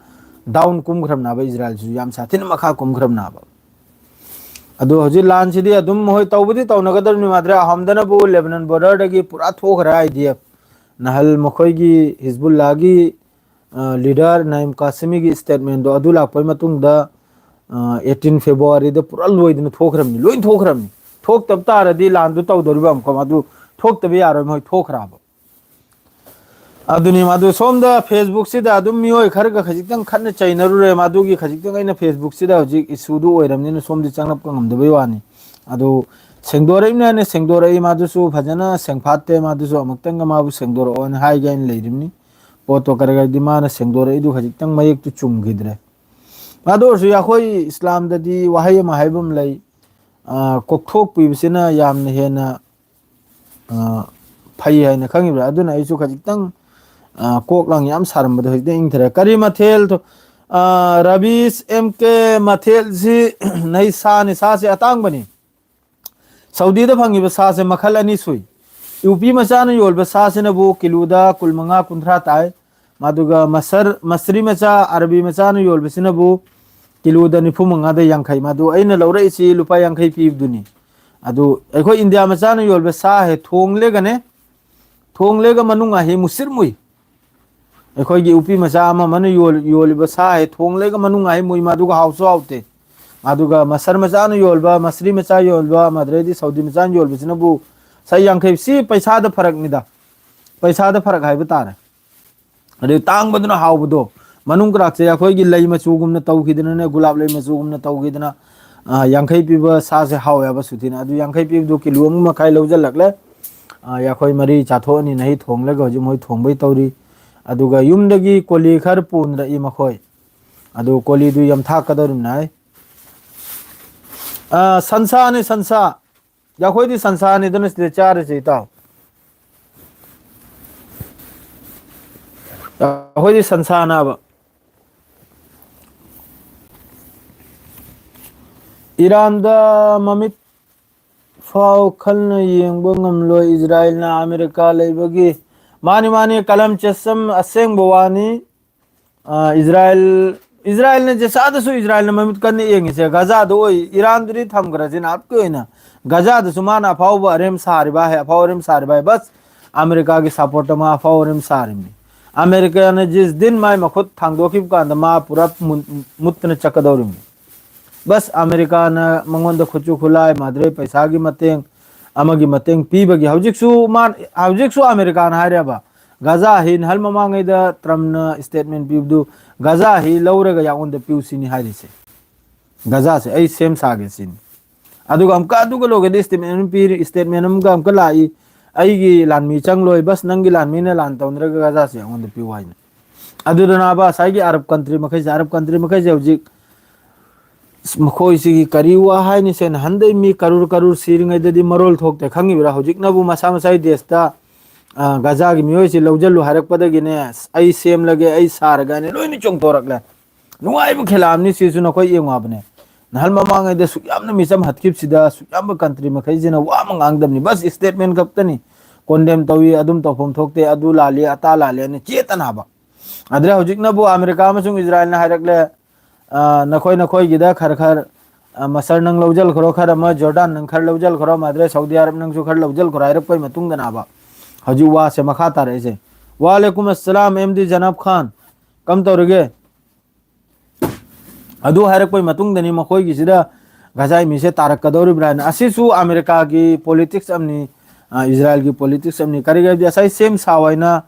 ꯗꯥꯎꯟ ꯀꯨꯝꯈ꯭ꯔꯕꯅꯦꯕ, ꯏꯖꯔꯥꯏꯜꯁꯤꯁꯨ ꯌꯥꯝ ꯁꯥꯊꯤꯅ ꯃꯈꯥ ꯀꯨꯝꯈ꯭ꯔꯕꯅꯦꯕ꯫ ꯑꯗꯣ ꯍꯧꯖꯤꯛ ꯂꯥꯟꯁꯤꯗꯤ ꯑꯗꯨꯝ ꯃꯈꯣꯏ ꯇꯧꯕꯗꯤ ꯇꯧꯅꯒꯗꯕꯅꯤ꯫ ꯃꯥꯗ꯭ꯔꯦ ꯑꯍꯣꯝꯗꯅꯕꯨ ꯂꯦꯕꯅꯟ ꯕꯣꯔꯗꯔꯗꯒꯤ ꯄꯨꯔꯥ ꯊꯣꯛꯈ꯭ꯔꯦ ꯑꯥꯏ ꯗꯤ ꯑꯦꯐ꯫ ꯅꯍꯜ ꯃꯈꯣꯏꯒꯤ ꯍꯤꯖꯕꯨꯜꯂꯥꯒꯤ ꯂꯤꯗꯔ ꯅꯥꯏꯝ ꯀꯥꯁꯤꯃꯤꯒꯤ ꯁ꯭ꯇꯦꯠꯃꯦꯟꯗꯣ ꯑꯗꯨ ꯂꯥꯛꯄꯒꯤ ꯃꯇꯨꯡꯗ ꯑꯩꯠꯇꯤꯟ ꯐꯦꯕ꯭ꯔꯨꯋꯥꯔꯤꯗ ꯄꯨꯔꯥ ꯂꯣꯏꯗꯅ ꯊꯣꯛꯈ꯭ꯔꯕꯅꯤ, ꯂꯣꯏ ꯊꯣꯛꯈ꯭ꯔꯕꯅꯤ꯫ ꯊꯣꯛꯇꯕ ꯇꯥꯔꯗꯤ ꯂꯥꯟꯗꯨ ꯇꯧꯗꯣꯔꯤꯕ ꯑꯃꯨꯛꯀ, ꯑꯗꯨ ꯊꯣꯛꯇꯕ ꯌꯥꯔꯣꯏ, ꯃꯣꯏ ꯊꯣꯛꯈ꯭ꯔꯕ꯫ ꯑꯗꯨꯅꯤ, ꯃꯗꯨ ꯁꯣꯝꯗ ꯐꯦꯁꯕꯨꯛꯁꯤꯗ ꯑꯗꯨꯝ ꯃꯤꯑꯣꯏ ꯈꯔꯒ ꯈꯖꯤꯛꯇꯪ ꯈꯠꯅ ꯆꯩꯅꯔꯨꯔꯦ꯫ ꯃꯗꯨꯒꯤ ꯈꯖꯤꯛꯇꯪ ꯑꯩꯅ ꯐꯦꯁꯕꯨꯛꯁꯤꯗ ꯍꯧꯖꯤꯛ ꯏꯁꯨꯗꯨ ꯑꯣꯏꯔꯕꯅꯤꯅ ꯁꯣꯝꯗꯤ ꯆꯪꯂꯛꯄ ꯉꯝꯗꯕꯩ ꯋꯥꯅꯤ꯫ ꯑꯗꯨ ꯁꯦꯡꯗꯣꯔꯛꯏꯕꯅꯤ ꯍꯥꯏꯅ ꯁꯦꯡꯗꯣꯔꯛꯏ, ꯃꯗꯨꯁꯨ ꯐꯖꯅ ꯁꯦꯡꯐꯥꯠꯇꯦ꯫ ꯃꯗꯨꯁꯨ ꯑꯃꯨꯛꯇꯪꯒ ꯃꯥꯕꯨ ꯁꯦꯡꯗꯣꯔꯛꯑꯣꯅ ꯍꯥꯏꯒꯦ ꯍꯥꯏꯅ ꯂꯩꯔꯤꯕꯅꯤ꯫ ꯄꯣꯠꯇꯣ ꯀꯔꯤ ꯀꯔꯤꯗꯤ ꯃꯥꯅ ꯁꯦꯡꯗꯣꯔꯛꯏꯗꯨ ꯈꯖꯤꯛꯇꯪ ꯃꯌꯦꯛꯇꯨ ꯆꯨꯝꯈꯤꯗ꯭ꯔꯦ꯫ ꯑꯗꯨ ꯑꯣꯏꯔꯁꯨ ꯑꯩꯈꯣꯏ ꯏꯁꯂꯥꯝꯗꯗꯤ ꯋꯥꯍꯩ ꯑꯃ ꯍꯥꯏꯕ ꯑꯃ ꯂꯩ, ꯑ, ꯀꯣꯛꯊꯣꯛꯄꯤꯕꯁꯤꯅ ꯌꯥꯝꯅ ꯍꯦꯟꯅ ꯑ, ꯐꯩ ꯍꯥꯏꯅ ꯈꯪꯉꯤꯕ꯭ꯔꯥ? ꯑꯗꯨꯅ ꯑꯩꯁꯨ ꯈꯖꯤꯛꯇꯪ, ꯑ, ꯀꯣꯛ ꯂꯥꯡ ꯌꯥꯝ ꯁꯥꯔꯝꯕꯗꯣ ꯍꯧꯖꯤꯛꯇꯤ ꯏꯪꯊꯔꯦ꯫ ꯀꯔꯤ ꯃꯊꯦꯜ ꯊꯣ-, ꯑ, ꯔꯕꯤꯁ ꯑꯦꯝ ꯀꯦ, ꯃꯊꯦꯜꯁꯤ ꯅꯩ ꯁꯥꯅꯤ, ꯁꯥꯁꯤ ꯑꯇꯥꯡꯕꯅꯤ꯫ ꯁꯥꯎꯗꯤꯗ ꯐꯪꯉꯤꯕ ꯁꯥꯁꯦ ꯃꯈꯜ ꯑꯅꯤ ꯁꯨꯏ꯫ ꯌꯨꯄꯤ ꯃꯆꯥꯅ ꯌꯣꯜꯕ ꯁꯥꯁꯤꯅꯕꯨ ꯀꯤꯂꯣꯗ ꯀꯨꯟꯃꯉꯥ, ꯀꯨꯟꯊ꯭ꯔꯥ ꯇꯥꯏ꯫ ꯃꯗꯨꯒ ꯃꯁꯔ-, ꯃꯁꯔꯤ ꯃꯆꯥ, ꯑꯔꯕꯤ ꯃꯆꯥꯅ ꯌꯣꯜꯕꯁꯤꯅꯕꯨ ꯀꯤꯂꯣꯗ ꯅꯤꯐꯨ ꯃꯉꯥꯗ ꯌꯥꯡꯈꯩ꯫ ꯃꯗꯨ ꯑꯩꯅ ꯂꯧꯔꯛꯏꯁꯤ ꯂꯨꯄꯥ ꯌꯥꯡꯈꯩ ꯄꯤꯕꯗꯨꯅꯤ꯫ ꯑꯗꯨ ꯑꯩꯈꯣꯏ ꯏꯟꯗꯤꯌꯥ ꯃꯆꯥꯅ ꯌꯣꯜꯕ ꯁꯥ ꯍꯦꯛ ꯊꯣꯡꯂꯦꯒꯅꯦ, ꯊꯣꯡꯂꯦꯒ ꯃꯅꯨꯡ ꯑꯍꯦ ꯃꯨꯁꯤꯔ ꯃꯨꯏ꯫ ꯑꯩꯈꯣꯏꯒꯤ ꯎꯄꯤ ꯃꯆꯥ ꯑꯃ ꯑꯃꯅ ꯌꯣꯜ-, ꯌꯣꯜꯂꯤꯕ ꯁꯥ ꯍꯦ ꯊꯣꯡꯂꯦꯒ ꯃꯅꯨꯡ ꯑꯍꯦ ꯃꯨꯏ, ꯃꯗꯨꯒ ꯍꯥꯎꯁꯨ ꯍꯥꯎꯇꯦ꯫ ꯑꯗꯨꯒ ꯃꯁꯔ ꯃꯆꯥꯅ ꯌꯣꯜꯕ, ꯃꯁꯔꯤ ꯃꯆꯥ ꯌꯣꯜꯕ, ꯑꯃꯗꯤ ꯁꯥꯎꯗꯤ ꯃꯆꯥꯅ ꯌꯣꯜꯕꯁꯤꯅꯕꯨ ꯁꯥ ꯌꯥꯡꯈꯩ꯫ ꯁꯤ ꯄꯩꯁꯥꯗ ꯐꯔꯛꯅꯤꯗ, ꯄꯩꯁꯥꯗ ꯐꯔꯛ ꯍꯥꯏꯕ ꯇꯥꯔꯦ꯫ ꯑꯗꯩ ꯇꯥꯡꯕꯗꯨꯅ ꯍꯥꯎꯕꯗꯣ, ꯃꯅꯨꯡ ꯀꯔꯥꯛꯁꯦ ꯑꯩꯈꯣꯏꯒꯤ ꯂꯩ ꯃꯆꯨꯒꯨꯝꯅ ꯇꯧꯈꯤꯗꯅꯅꯦ, ꯒꯨꯂꯥꯞ ꯂꯩ ꯃꯆꯨꯒꯨꯝꯅ ꯇꯧꯈꯤꯗꯅ, ꯑ, ꯌꯥꯡꯈꯩ ꯄꯤꯕ ꯁꯥꯁꯦ ꯍꯥꯎꯋꯦꯕ ꯁꯨꯊꯤꯅ꯫ ꯑꯗꯨ ꯌꯥꯡꯈꯩ ꯄꯤꯕꯗꯨ ꯀꯤꯂꯣ ꯑꯃ ꯃꯈꯥꯏ ꯂꯧꯁꯤꯜꯂꯛꯂꯦ꯫ ꯑ, ꯑꯩꯈꯣꯏ ꯃꯔꯤ ꯆꯥꯊꯣꯛꯑꯅꯤꯅ ꯑꯩ ꯊꯣꯡꯂꯒ ꯍꯧꯖꯤꯛ ꯃꯣꯏ ꯊꯣꯡꯕꯩ ꯇꯧꯔꯤ꯫ ꯑꯗꯨꯒ ꯌꯨꯝꯗꯒꯤ ꯀꯣꯂꯤ ꯈꯔ ꯄꯨꯅꯔꯛꯏ ꯃꯈꯣꯏ꯫ ꯑꯗꯨ ꯀꯣꯂꯤꯗꯨ ꯌꯥꯝ ꯊꯥꯛꯀꯗꯧꯔꯤꯕꯅꯤ ꯍꯥꯏ꯫ ꯑ, ꯁꯟꯁꯥꯅꯤ, ꯁꯟꯁꯥ꯫ ꯑꯩꯈꯣꯏꯗꯤ ꯁꯟꯁꯥꯅꯤꯗꯅ ꯁꯤꯗ ꯆꯥꯔꯤꯁꯦ, ꯏꯇꯥꯎ꯫ ꯑꯩꯈꯣꯏꯗꯤ ꯁꯟꯁꯥꯅꯕ꯫ ꯏꯔꯥꯟꯗ ꯃꯃꯤꯠ ꯐꯥꯎ ꯈꯜꯅ ꯌꯦꯡꯕ ꯉꯝꯂꯣꯏ ꯏꯖꯔꯥꯏꯜꯅ ꯑꯃꯦꯔꯤꯀꯥ ꯂꯩꯕꯒꯤ꯫ ꯃꯥꯅꯤ, ꯃꯥꯅꯤ, ꯀꯂꯝ ꯆꯦꯁꯝ ꯑꯁꯦꯡꯕ ꯋꯥꯅꯤ꯫ ꯑ, ꯏꯖꯔꯥꯏꯜ, ꯏꯖꯔꯥꯏꯜꯅ ꯖꯦꯁꯥꯗꯁꯨ ꯏꯖꯔꯥꯏꯜꯅ ꯃꯃꯤꯠ ꯀꯟꯅ ꯌꯦꯡꯉꯤꯁꯦ ꯒꯖꯥꯗ ꯑꯣꯏ꯫ ꯏꯔꯥꯟꯗꯨꯗꯤ ꯊꯝꯈ꯭ꯔꯁꯤ ꯅꯥꯠꯀꯤ ꯑꯣꯏꯅ꯫ ꯒꯖꯥꯗꯁꯨ ꯃꯥꯅ ꯑꯐꯥꯎꯕ ꯑꯔꯦꯝ ꯁꯥꯔꯤꯕ ꯍꯥꯏ, ꯑꯐꯥꯎ ꯑꯔꯦꯝ ꯁꯥꯔꯤꯕ ꯍꯥꯏ꯫ ꯕꯁ, ꯑꯃꯦꯔꯤꯀꯥꯒꯤ ꯁꯄꯣꯔꯠꯇ ꯃꯥ ꯑꯐꯥꯎ ꯑꯔꯤꯝ ꯁꯥꯔꯤꯕꯅꯤ꯫ ꯑꯃꯦꯔꯤꯀꯥꯅ ꯖꯤꯁ ꯗꯤꯟ ꯃꯥꯏ ꯃꯈꯨꯠ ꯊꯥꯡꯗꯣꯛꯈꯤꯕ ꯀꯥꯟꯗ ꯃꯥ ꯄꯨꯔꯥ ꯃꯨꯠ-, ꯃꯨꯠꯇꯅ ꯆꯠꯀꯗꯧꯔꯤꯕꯅꯤ꯫ ꯕꯁ ꯑꯃꯦꯔꯤꯀꯥꯅ ꯃꯉꯣꯟꯗ ꯈꯨꯠꯁꯨ ꯈꯨꯠꯂꯥꯏ, ꯃꯥꯗ꯭ꯔꯦ ꯄꯩꯁꯥꯒꯤ ꯃꯇꯦꯡ, ꯑꯃꯒꯤ ꯃꯇꯦꯡ ꯄꯤꯕꯒꯤ ꯍꯧꯖꯤꯛꯁꯨ ꯃꯥ-, ꯍꯧꯖꯤꯛꯁꯨ ꯑꯃꯦꯔꯤꯀꯥꯅ ꯍꯥꯏꯔꯦꯕ, ꯒꯖꯥ ꯍꯤ ꯅꯍꯜ ꯃꯃꯥꯡꯉꯩꯗ ꯇ꯭ꯔꯝꯞꯅ ꯁ꯭ꯇꯦꯠꯃꯦꯟ ꯄꯤꯕꯗꯨ, ꯒꯖꯥ ꯍꯤ ꯂꯧꯔꯒ ꯌꯥꯉꯣꯟꯗ ꯄꯤꯌꯨ ꯁꯤꯅꯤ ꯍꯥꯏꯔꯤꯁꯦ꯫ ꯒꯖꯥꯁꯦ ꯑꯩ ꯁꯦꯝ ꯁꯥꯒꯦ ꯁꯤꯅꯤ꯫ ꯑꯗꯨꯒ ꯑꯃꯨꯛꯀ ꯑꯗꯨꯒ ꯂꯣꯏꯒꯗꯤ ꯁ꯭ꯇꯦꯠꯃꯦꯟ ꯑꯃ ꯄꯤꯔꯤ, ꯁ꯭ꯇꯦꯠꯃꯦꯟ ꯑꯃꯒ ꯑꯃꯨꯛꯀ ꯂꯥꯛꯏ, "ꯑꯩꯒꯤ ꯂꯥꯟꯃꯤ ꯆꯪꯂꯣꯏ, ꯕꯁ ꯅꯪꯒꯤ ꯂꯥꯟꯃꯤꯅ ꯂꯥꯟ ꯇꯧꯅꯔꯒ ꯒꯖꯥꯁꯦ ꯑꯩꯉꯣꯟꯗ ꯄꯤꯌꯨ" ꯍꯥꯏꯅ꯫ ꯑꯗꯨꯗꯅꯕ ꯉꯁꯥꯏꯒꯤ ꯑꯔꯕ ꯀꯟꯇ꯭ꯔꯤ ꯃꯈꯩꯁꯦ, ꯑꯔꯕ ꯀꯟꯇ꯭ꯔꯤ ꯃꯈꯩꯁꯦ ꯍꯧꯖꯤꯛ, ꯑꯁ, ꯃꯈꯣꯏꯁꯤꯒꯤ ꯀꯔꯤ ꯋꯥ ꯍꯥꯏꯅꯤ? ꯁꯦꯡꯅ ꯍꯟꯗꯩ ꯃꯤ ꯀꯔꯨꯔ ꯀꯔꯨꯔ ꯁꯤꯔꯤꯉꯩꯗꯗꯤ ꯃꯔꯣꯜ ꯊꯣꯛꯇꯦ, ꯈꯪꯉꯤꯕ꯭ꯔꯥ? ꯍꯧꯖꯤꯛꯅꯕꯨ ꯃꯁꯥ ꯃꯁꯥꯒꯤ ꯗꯦꯁꯇ, ꯑ, ꯒꯖꯥꯒꯤ ꯃꯤꯑꯣꯏꯁꯤ ꯂꯧꯖꯜꯂꯨ ꯍꯥꯏꯔꯛꯄꯗꯒꯤꯅꯦ, "ꯑꯁ, ꯑꯩ ꯁꯦꯝꯂꯒꯦ, ꯑꯩ ꯁꯥꯔꯒꯦ" ꯍꯥꯏꯅ ꯂꯣꯏꯅ ꯆꯣꯡꯊꯣꯔꯛꯂꯦ꯫ ꯅꯨꯡꯉꯥꯏꯕ ꯈꯦꯂꯥ ꯑꯃꯅꯤ ꯁꯤꯁꯨ, ꯅꯈꯣꯏ ꯌꯦꯡꯉꯨ ꯍꯥꯏꯕꯅꯦ꯫ ꯅꯍꯥꯟ ꯃꯃꯥꯡꯉꯩꯗ ꯁꯨꯛ ꯌꯥꯝꯅ ꯃꯤꯆꯝ ꯍꯥꯠꯈꯤꯕꯁꯤꯗ ꯁꯨꯛ ꯌꯥꯝꯕ ꯀꯟꯇ꯭ꯔꯤ ꯃꯈꯩꯁꯤꯅ ꯋꯥ ꯑꯃ ꯉꯥꯡꯗꯕꯅꯤ, ꯕꯁ ꯁ꯭ꯇꯦꯠꯃꯦꯟ ꯈꯛꯇꯅꯤ꯫ ꯀꯣꯟꯗꯦꯝ ꯇꯧꯏ, ꯑꯗꯨꯝ ꯇꯧꯐꯝ ꯊꯣꯛꯇꯦ, ꯑꯗꯨ ꯂꯥꯜꯂꯤ, ꯑꯇꯥ ꯂꯥꯜꯂꯤ ꯍꯥꯏꯅ ꯆꯦꯠꯇꯅ ꯍꯥꯏꯕ꯫ ꯑꯗꯨꯗ ꯍꯧꯖꯤꯛꯅꯕꯨ ꯑꯃꯦꯔꯤꯀꯥ ꯑꯃꯁꯨꯡ ꯏꯖꯔꯥꯏꯜꯅ ꯍꯥꯏꯔꯛꯂꯦ, ꯑ, "ꯅꯈꯣꯏ ꯅꯈꯣꯏꯒꯤꯗ ꯈꯔ ꯈꯔ, ꯑ, ꯃꯁꯔ ꯅꯪ ꯂꯧꯖꯤꯜꯈ꯭ꯔꯣ, ꯈꯔ ꯑꯃ ꯖꯣꯔꯗꯥꯟ ꯅꯪ ꯈꯔ ꯂꯧꯖꯤꯜꯈ꯭ꯔꯣ, ꯃꯥꯗ꯭ꯔꯦ ꯁꯥꯎꯗꯤ ꯑꯔꯕ ꯅꯪꯁꯨ ꯈꯔ ꯂꯧꯖꯤꯜꯈ꯭ꯔꯣ" ꯍꯥꯏꯔꯛꯄꯩ ꯃꯇꯨꯡꯗꯅꯕ ꯍꯧꯖꯤꯛ ꯋꯥꯁꯦ ꯃꯈꯥ ꯇꯥꯔꯛꯏꯁꯦ꯫ ꯋꯥꯂꯦꯀꯨꯝ ꯑꯁꯂꯥꯝ ꯑꯦꯝ ꯗꯤ ꯖꯅꯥꯕ ꯈꯥꯟ, ꯀꯝ ꯇꯧꯔꯤꯒꯦ? ꯑꯗꯨ ꯍꯥꯏꯔꯛꯄꯩ ꯃꯇꯨꯡꯗꯅꯤ ꯃꯈꯣꯏꯒꯤꯁꯤꯗ ꯒꯖꯥꯏ ꯃꯤꯁꯦ ꯇꯥꯔꯛꯀꯗꯧꯔꯤꯕ꯭ꯔꯥ ꯍꯥꯏꯅ꯫ ꯑꯁꯤꯁꯨ ꯑꯃꯦꯔꯤꯀꯥꯒꯤ ꯄꯣꯂꯤꯇꯤꯛꯁ ꯑꯃꯅꯤ, ꯑ, ꯏꯖꯔꯥꯏꯜꯒꯤ ꯄꯣꯂꯤꯇꯤꯛꯁ ꯑꯃꯅꯤ꯫ ꯀꯔꯤꯒꯤ ꯍꯥꯏꯕꯗꯤ ꯉꯁꯥꯏ ꯁꯦꯝ ꯁꯥꯎ ꯍꯥꯏꯅ,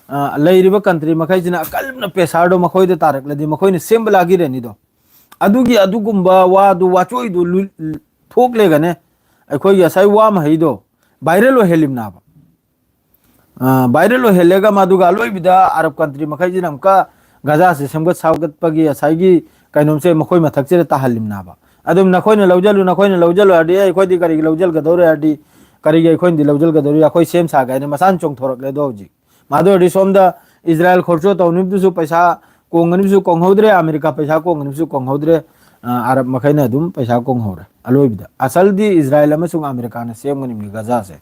ꯑ, ꯂꯩꯔꯤꯕ ꯀꯟꯇ꯭ꯔꯤ ꯃꯈꯩꯁꯤꯅ ꯑꯀꯟꯕ ꯄ꯭ꯔꯦꯁꯥꯔꯗꯣ ꯃꯈꯣꯏꯗ ꯇꯥꯔꯛꯂꯗꯤ ꯃꯈꯣꯏꯅ ꯁꯦꯝꯕ ꯂꯥꯛꯈꯤꯔꯅꯤꯗꯣ꯫ ꯑꯗꯨꯒꯤ ꯑꯗꯨꯒꯨꯝꯕ ꯋꯥꯗꯨ, ꯋꯥꯆꯣꯏꯗꯨ ꯂꯨ-, ꯊꯣꯛꯂꯦꯒꯅꯦ, ꯑꯩꯈꯣꯏꯒꯤ ꯉꯁꯥꯏ ꯋꯥ ꯃꯍꯩꯗꯣ ꯚꯥꯏꯔꯦꯜ ꯑꯣꯏꯍꯜꯂꯤꯝꯅꯥꯕ꯫ ꯑ, ꯚꯥꯏꯔꯦꯜ ꯑꯣꯏꯍꯜꯂꯒ ꯃꯗꯨꯒ ꯑꯂꯣꯏꯕꯗ ꯑꯔꯕ ꯀꯟꯇ꯭ꯔꯤ ꯃꯈꯩꯁꯤꯅ ꯑꯃꯨꯛꯀ ꯒꯖꯥꯁꯦ ꯁꯦꯝꯒꯠ ꯁꯥꯒꯠꯄꯒꯤ ꯉꯁꯥꯏꯒꯤ ꯀꯩꯅꯣꯝꯁꯦ ꯃꯈꯣꯏ ꯃꯊꯛꯁꯤꯗ ꯇꯥꯍꯜꯂꯤꯝꯅꯥꯕ꯫ ꯑꯗꯨꯝ "ꯅꯈꯣꯏꯅ ꯂꯧꯖꯜꯂꯨ, ꯅꯈꯣꯏꯅ ꯂꯧꯖꯜꯂꯨ" ꯍꯥꯏꯔꯗꯤ, "ꯑꯦ, ꯑꯩꯈꯣꯏꯗꯤ ꯀꯔꯤꯒꯤ ꯂꯧꯖꯜꯒꯗꯧꯔꯦ?" ꯍꯥꯏꯔꯗꯤ, "ꯀꯔꯤꯒꯤ ꯑꯩꯈꯣꯏꯅꯗꯤ ꯂꯧꯖꯜꯒꯗꯧꯔꯤ? ꯑꯩꯈꯣꯏ ꯁꯦꯝ ꯁꯥꯒꯦ" ꯍꯥꯏꯅ ꯃꯁꯥꯅ ꯆꯣꯡꯊꯣꯔꯛꯂꯦ꯫ ꯑꯗꯣ ꯍꯧꯖꯤꯛ ꯃꯥꯗꯨ ꯑꯣꯏꯔꯗꯤ ꯁꯣꯝꯗ ꯏꯖꯔꯥꯏꯜ ꯈꯣꯔꯆꯣ ꯇꯧꯅꯤꯕꯗꯨꯁꯨ ꯄꯩꯁꯥ ꯀꯣꯡꯒꯅꯤꯕꯁꯨ ꯀꯣꯡꯍꯧꯗ꯭ꯔꯦ, ꯑꯃꯦꯔꯤꯀꯥ ꯄꯩꯁꯥ ꯀꯣꯡꯒꯅꯤꯕꯁꯨ ꯀꯣꯡꯍꯧꯗ꯭ꯔꯦ, ꯑ, ꯑꯔꯕ ꯃꯈꯩꯅ ꯑꯗꯨꯝ ꯄꯩꯁꯥ ꯀꯣꯡꯍꯧꯔꯦ ꯑꯂꯣꯏꯕꯗ꯫ ꯑꯁꯜꯗꯤ ꯏꯖꯔꯥꯏꯜ ꯑꯃꯁꯨꯡ ꯑꯃꯦꯔꯤꯀꯥꯅ ꯁꯦꯝꯒꯅꯤꯕꯅꯤ ꯒꯖꯥꯁꯦ꯫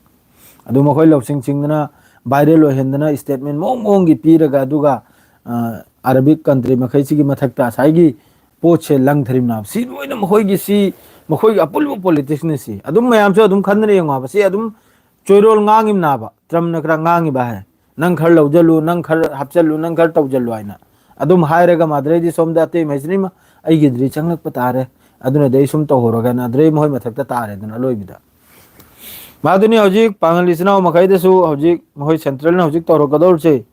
ꯑꯗꯨ ꯃꯈꯣꯏ ꯂꯧꯁꯤꯡ ꯁꯤꯡꯗꯅ, ꯚꯥꯏꯔꯦꯜ ꯑꯣꯏꯍꯟꯗꯅ, ꯁ꯭ꯇꯦꯠꯃꯦꯟ ꯃꯑꯣꯡ ꯃꯑꯣꯡꯒꯤ ꯄꯤꯔꯒ, ꯑꯗꯨꯒ, ꯑ, ꯑꯔꯕꯤꯛ ꯀꯟꯇ꯭ꯔꯤ ꯃꯈꯩꯁꯤꯒꯤ ꯃꯊꯛꯇ ꯉꯁꯥꯏꯒꯤ ꯄꯣꯠꯁꯦ ꯂꯪꯊꯔꯤꯕꯅꯦꯕ꯫ ꯁꯤ ꯂꯣꯏꯅ ꯃꯈꯣꯏꯒꯤ, ꯁꯤ ꯃꯈꯣꯏꯒꯤ ꯑꯄꯨꯟꯕ ꯄꯣꯂꯤꯇꯤꯛꯁꯅꯤ꯫ ꯁꯤ ꯑꯗꯨꯝ ꯃꯌꯥꯝꯁꯨ ꯑꯗꯨꯝ ꯈꯟꯗꯅ ꯌꯦꯡꯉꯣ ꯍꯥꯏꯕ꯫ ꯁꯤ ꯑꯗꯨꯝ ꯆꯣꯏꯔꯣꯜ ꯉꯥꯡꯉꯤꯕꯅꯥꯕ, ꯇ꯭ꯔꯝꯞꯅ ꯈꯔ ꯉꯥꯡꯉꯤꯕ ꯍꯥꯏ, "ꯅꯪ ꯈꯔ ꯂꯧꯖꯜꯂꯨ, ꯅꯪ ꯈꯔ ꯍꯥꯞꯆꯜꯂꯨ, ꯅꯪ ꯈꯔ ꯇꯧꯖꯜꯂꯨ" ꯍꯥꯏꯅ꯫ ꯑꯗꯨꯝ ꯍꯥꯏꯔꯒ ꯃꯥꯗ꯭ꯔꯩꯗꯤ ꯁꯣꯝꯗ ꯑꯇꯩ ꯃꯍꯩꯁꯤꯅꯤꯃ ꯑꯩꯒꯤꯗꯨꯗꯤ ꯆꯪꯂꯛꯄ ꯇꯥꯔꯦ, ꯑꯗꯨꯅꯗꯤ ꯑꯩ ꯁꯨꯝ ꯇꯧꯍꯧꯔꯒꯅ ꯑꯗꯨꯗꯩ ꯃꯈꯣꯏ ꯃꯊꯛꯇ ꯇꯥꯔꯦꯗꯅ ꯑꯂꯣꯏꯕꯗ꯫ ꯃꯥꯗꯨꯅꯤ ꯍꯧꯖꯤꯛ ꯄꯥꯡꯒꯜ ꯏꯆꯤꯟ ꯏꯅꯥꯎ ꯃꯈꯩꯗꯁꯨ ꯍꯧꯖꯤꯛ ꯃꯈꯣꯏ ꯁꯦꯟꯇ꯭ꯔꯦꯜꯅ ꯍꯧꯖꯤꯛ ꯇꯧꯔꯛꯀꯗꯧꯔꯤꯁꯦ꯫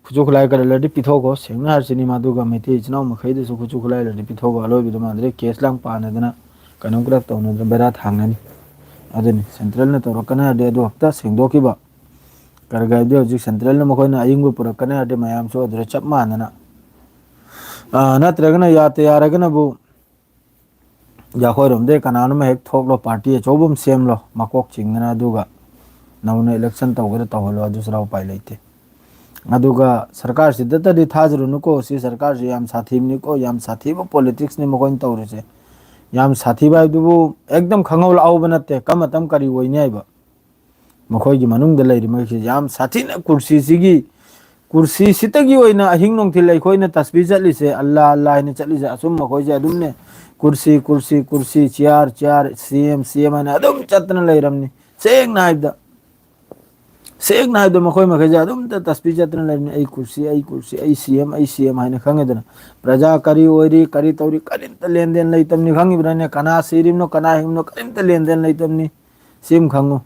ꯈꯨꯠꯁꯨ ꯈꯨꯠꯂꯥꯏ ꯈꯔ ꯂꯩꯔꯗꯤ ꯄꯤꯊꯣꯛꯈꯣ, ꯁꯦꯡꯅ ꯍꯥꯏꯔꯁꯤꯅꯤ ꯃꯥꯗꯨꯒ ꯃꯩꯇꯩ ꯏꯆꯤꯟ ꯏꯅꯥꯎ ꯃꯈꯩꯗꯁꯨ ꯈꯨꯠꯁꯨ ꯈꯨꯠꯂꯥꯏ ꯂꯩꯔꯗꯤ ꯄꯤꯊꯣꯛꯈꯣ, ꯑꯂꯣꯏꯕꯗ ꯃꯥꯗꯨꯗꯤ ꯀꯦꯁ ꯂꯥꯡ ꯄꯥꯅꯗꯅ ꯀꯩꯅꯣꯝ ꯈꯔ ꯇꯧꯅꯗꯅ ꯕꯦꯔꯥ ꯊꯥꯡꯅꯅꯤ꯫ ꯑꯗꯨꯅꯤ ꯁꯦꯟꯇ꯭ꯔꯦꯜꯅ ꯇꯧꯔꯛꯀꯅꯤ ꯍꯥꯏꯔꯗꯤ ꯑꯗꯨ ꯈꯛꯇ ꯁꯦꯡꯗꯣꯛꯈꯤꯕ꯫ ꯀꯔꯒꯥꯏꯗꯤ ꯍꯧꯖꯤꯛ ꯁꯦꯟꯇ꯭ꯔꯦꯜꯅ ꯃꯈꯣꯏꯅ ꯑꯏꯪꯕ ꯄꯨꯔꯛꯀꯅꯤ ꯍꯥꯏꯔꯗꯤ ꯃꯌꯥꯝꯁꯨ ꯑꯗꯨꯗ ꯆꯞ ꯃꯥꯟꯅꯅ, ꯑ, ꯅꯠꯇ꯭ꯔꯒꯅ ꯌꯥꯇ ꯌꯥꯔꯒꯅꯕꯨ ꯌꯥꯈꯣꯏꯔꯣꯝꯗꯩ ꯀꯅꯥꯅꯣꯝ ꯍꯦꯛ ꯊꯣꯛꯂꯣ, ꯄꯥꯔꯇꯤ ꯑꯆꯧꯕ ꯑꯃ ꯁꯦꯝꯂꯣ, ꯃꯀꯣꯛ ꯆꯤꯡꯗꯅ, ꯑꯗꯨꯒ ꯅꯧꯅ ꯏꯂꯦꯛꯁꯟ ꯇꯧꯒꯦꯔꯥ ꯇꯧꯍꯜꯂꯣ, ꯑꯗꯨꯁꯨ ꯎꯄꯥꯏ ꯂꯩꯇꯦ꯫ ꯑꯗꯨꯒ ꯁꯔꯀꯥꯔꯁꯤꯗꯇꯗꯤ ꯊꯥꯖꯔꯨꯅꯨꯀꯣ, ꯁꯤ ꯁꯔꯀꯥꯔꯁꯤ ꯌꯥꯝ ꯁꯥꯊꯤꯕꯅꯤꯀꯣ, ꯌꯥꯝ ꯁꯥꯊꯤꯕ ꯄꯣꯂꯤꯇꯤꯛꯁꯅꯤ ꯃꯈꯣꯏꯅ ꯇꯧꯔꯤꯁꯦ꯫ ꯌꯥꯝ ꯁꯥꯊꯤꯕ ꯍꯥꯏꯕꯗꯨꯕꯨ ꯑꯦꯛꯗꯝ ꯈꯪꯍꯧ ꯂꯥꯛꯍꯧꯕ ꯅꯠꯇꯦ, ꯀꯔꯝꯕ ꯃꯇꯝ ꯀꯔꯤ ꯑꯣꯏꯅꯤ ꯍꯥꯏꯕ꯫ ꯃꯈꯣꯏꯒꯤ ꯃꯅꯨꯡꯗ ꯂꯩꯔꯤꯕ ꯃꯈꯩꯁꯤ ꯌꯥꯝ ꯁꯥꯊꯤꯅ ꯀꯨꯔꯁꯤꯁꯤꯒꯤ, ꯀꯨꯔꯁꯤꯁꯤꯇꯒꯤ ꯑꯣꯏꯅ ꯑꯍꯤꯡ ꯅꯨꯡꯊꯤꯜ ꯑꯩꯈꯣꯏꯅ ꯇꯁꯕꯤ ꯆꯠꯂꯤꯁꯦ, ꯑꯜꯂꯥ ꯑꯜꯂꯥ ꯍꯥꯏꯅ ꯆꯠꯂꯤꯁꯦ, ꯑꯁꯨꯝ ꯃꯈꯣꯏꯁꯦ ꯑꯗꯨꯝꯅꯦ, ꯀꯨꯔꯁꯤ, ꯀꯨꯔꯁꯤ, ꯀꯨꯔꯁꯤ, ꯆꯤꯌꯥꯔ, ꯆꯤꯌꯥꯔ, ꯁꯤ ꯑꯦꯝ, ꯁꯤ ꯑꯦꯝ ꯍꯥꯏꯅ ꯑꯗꯨꯝ ꯆꯠꯇꯅ ꯂꯩꯔꯝꯅꯤ꯫ ꯁꯦꯡꯅ ꯍꯥꯏꯕꯗ, ꯁꯦꯡꯅ ꯍꯥꯏꯕꯗ ꯃꯈꯣꯏ ꯃꯈꯩꯁꯦ ꯑꯗꯨꯝꯇ ꯇꯁꯕꯤ ꯆꯠꯇꯅ ꯂꯩꯔꯝꯅꯤ꯫ "ꯑꯩ ꯀꯨꯔꯁꯤ, ꯑꯩ ꯀꯨꯔꯁꯤ, ꯑꯩ ꯁꯤ ꯑꯦꯝ, ꯑꯩ ꯁꯤ ꯑꯦꯝ" ꯍꯥꯏꯅ ꯈꯪꯉꯦꯗꯅ꯫ ꯄ꯭ꯔꯖꯥ ꯀꯔꯤ ꯑꯣꯏꯔꯤ, ꯀꯔꯤ ꯇꯧꯔꯤ, ꯀꯔꯤꯝꯇ ꯂꯦꯟꯗꯦꯟ ꯂꯩꯇꯕꯅꯤ ꯈꯪꯉꯤꯕ꯭ꯔꯥꯅꯦ? ꯀꯅꯥ ꯁꯤꯔꯤꯕꯅꯣ, ꯀꯅꯥ ꯍꯤꯡꯕꯅꯣ, ꯀꯔꯤꯝꯇ ꯂꯦꯟꯗꯦꯟ ꯂꯩꯇꯕꯅꯤ꯫ ꯁꯤ ꯑꯃ ꯈꯪꯉꯨ꯫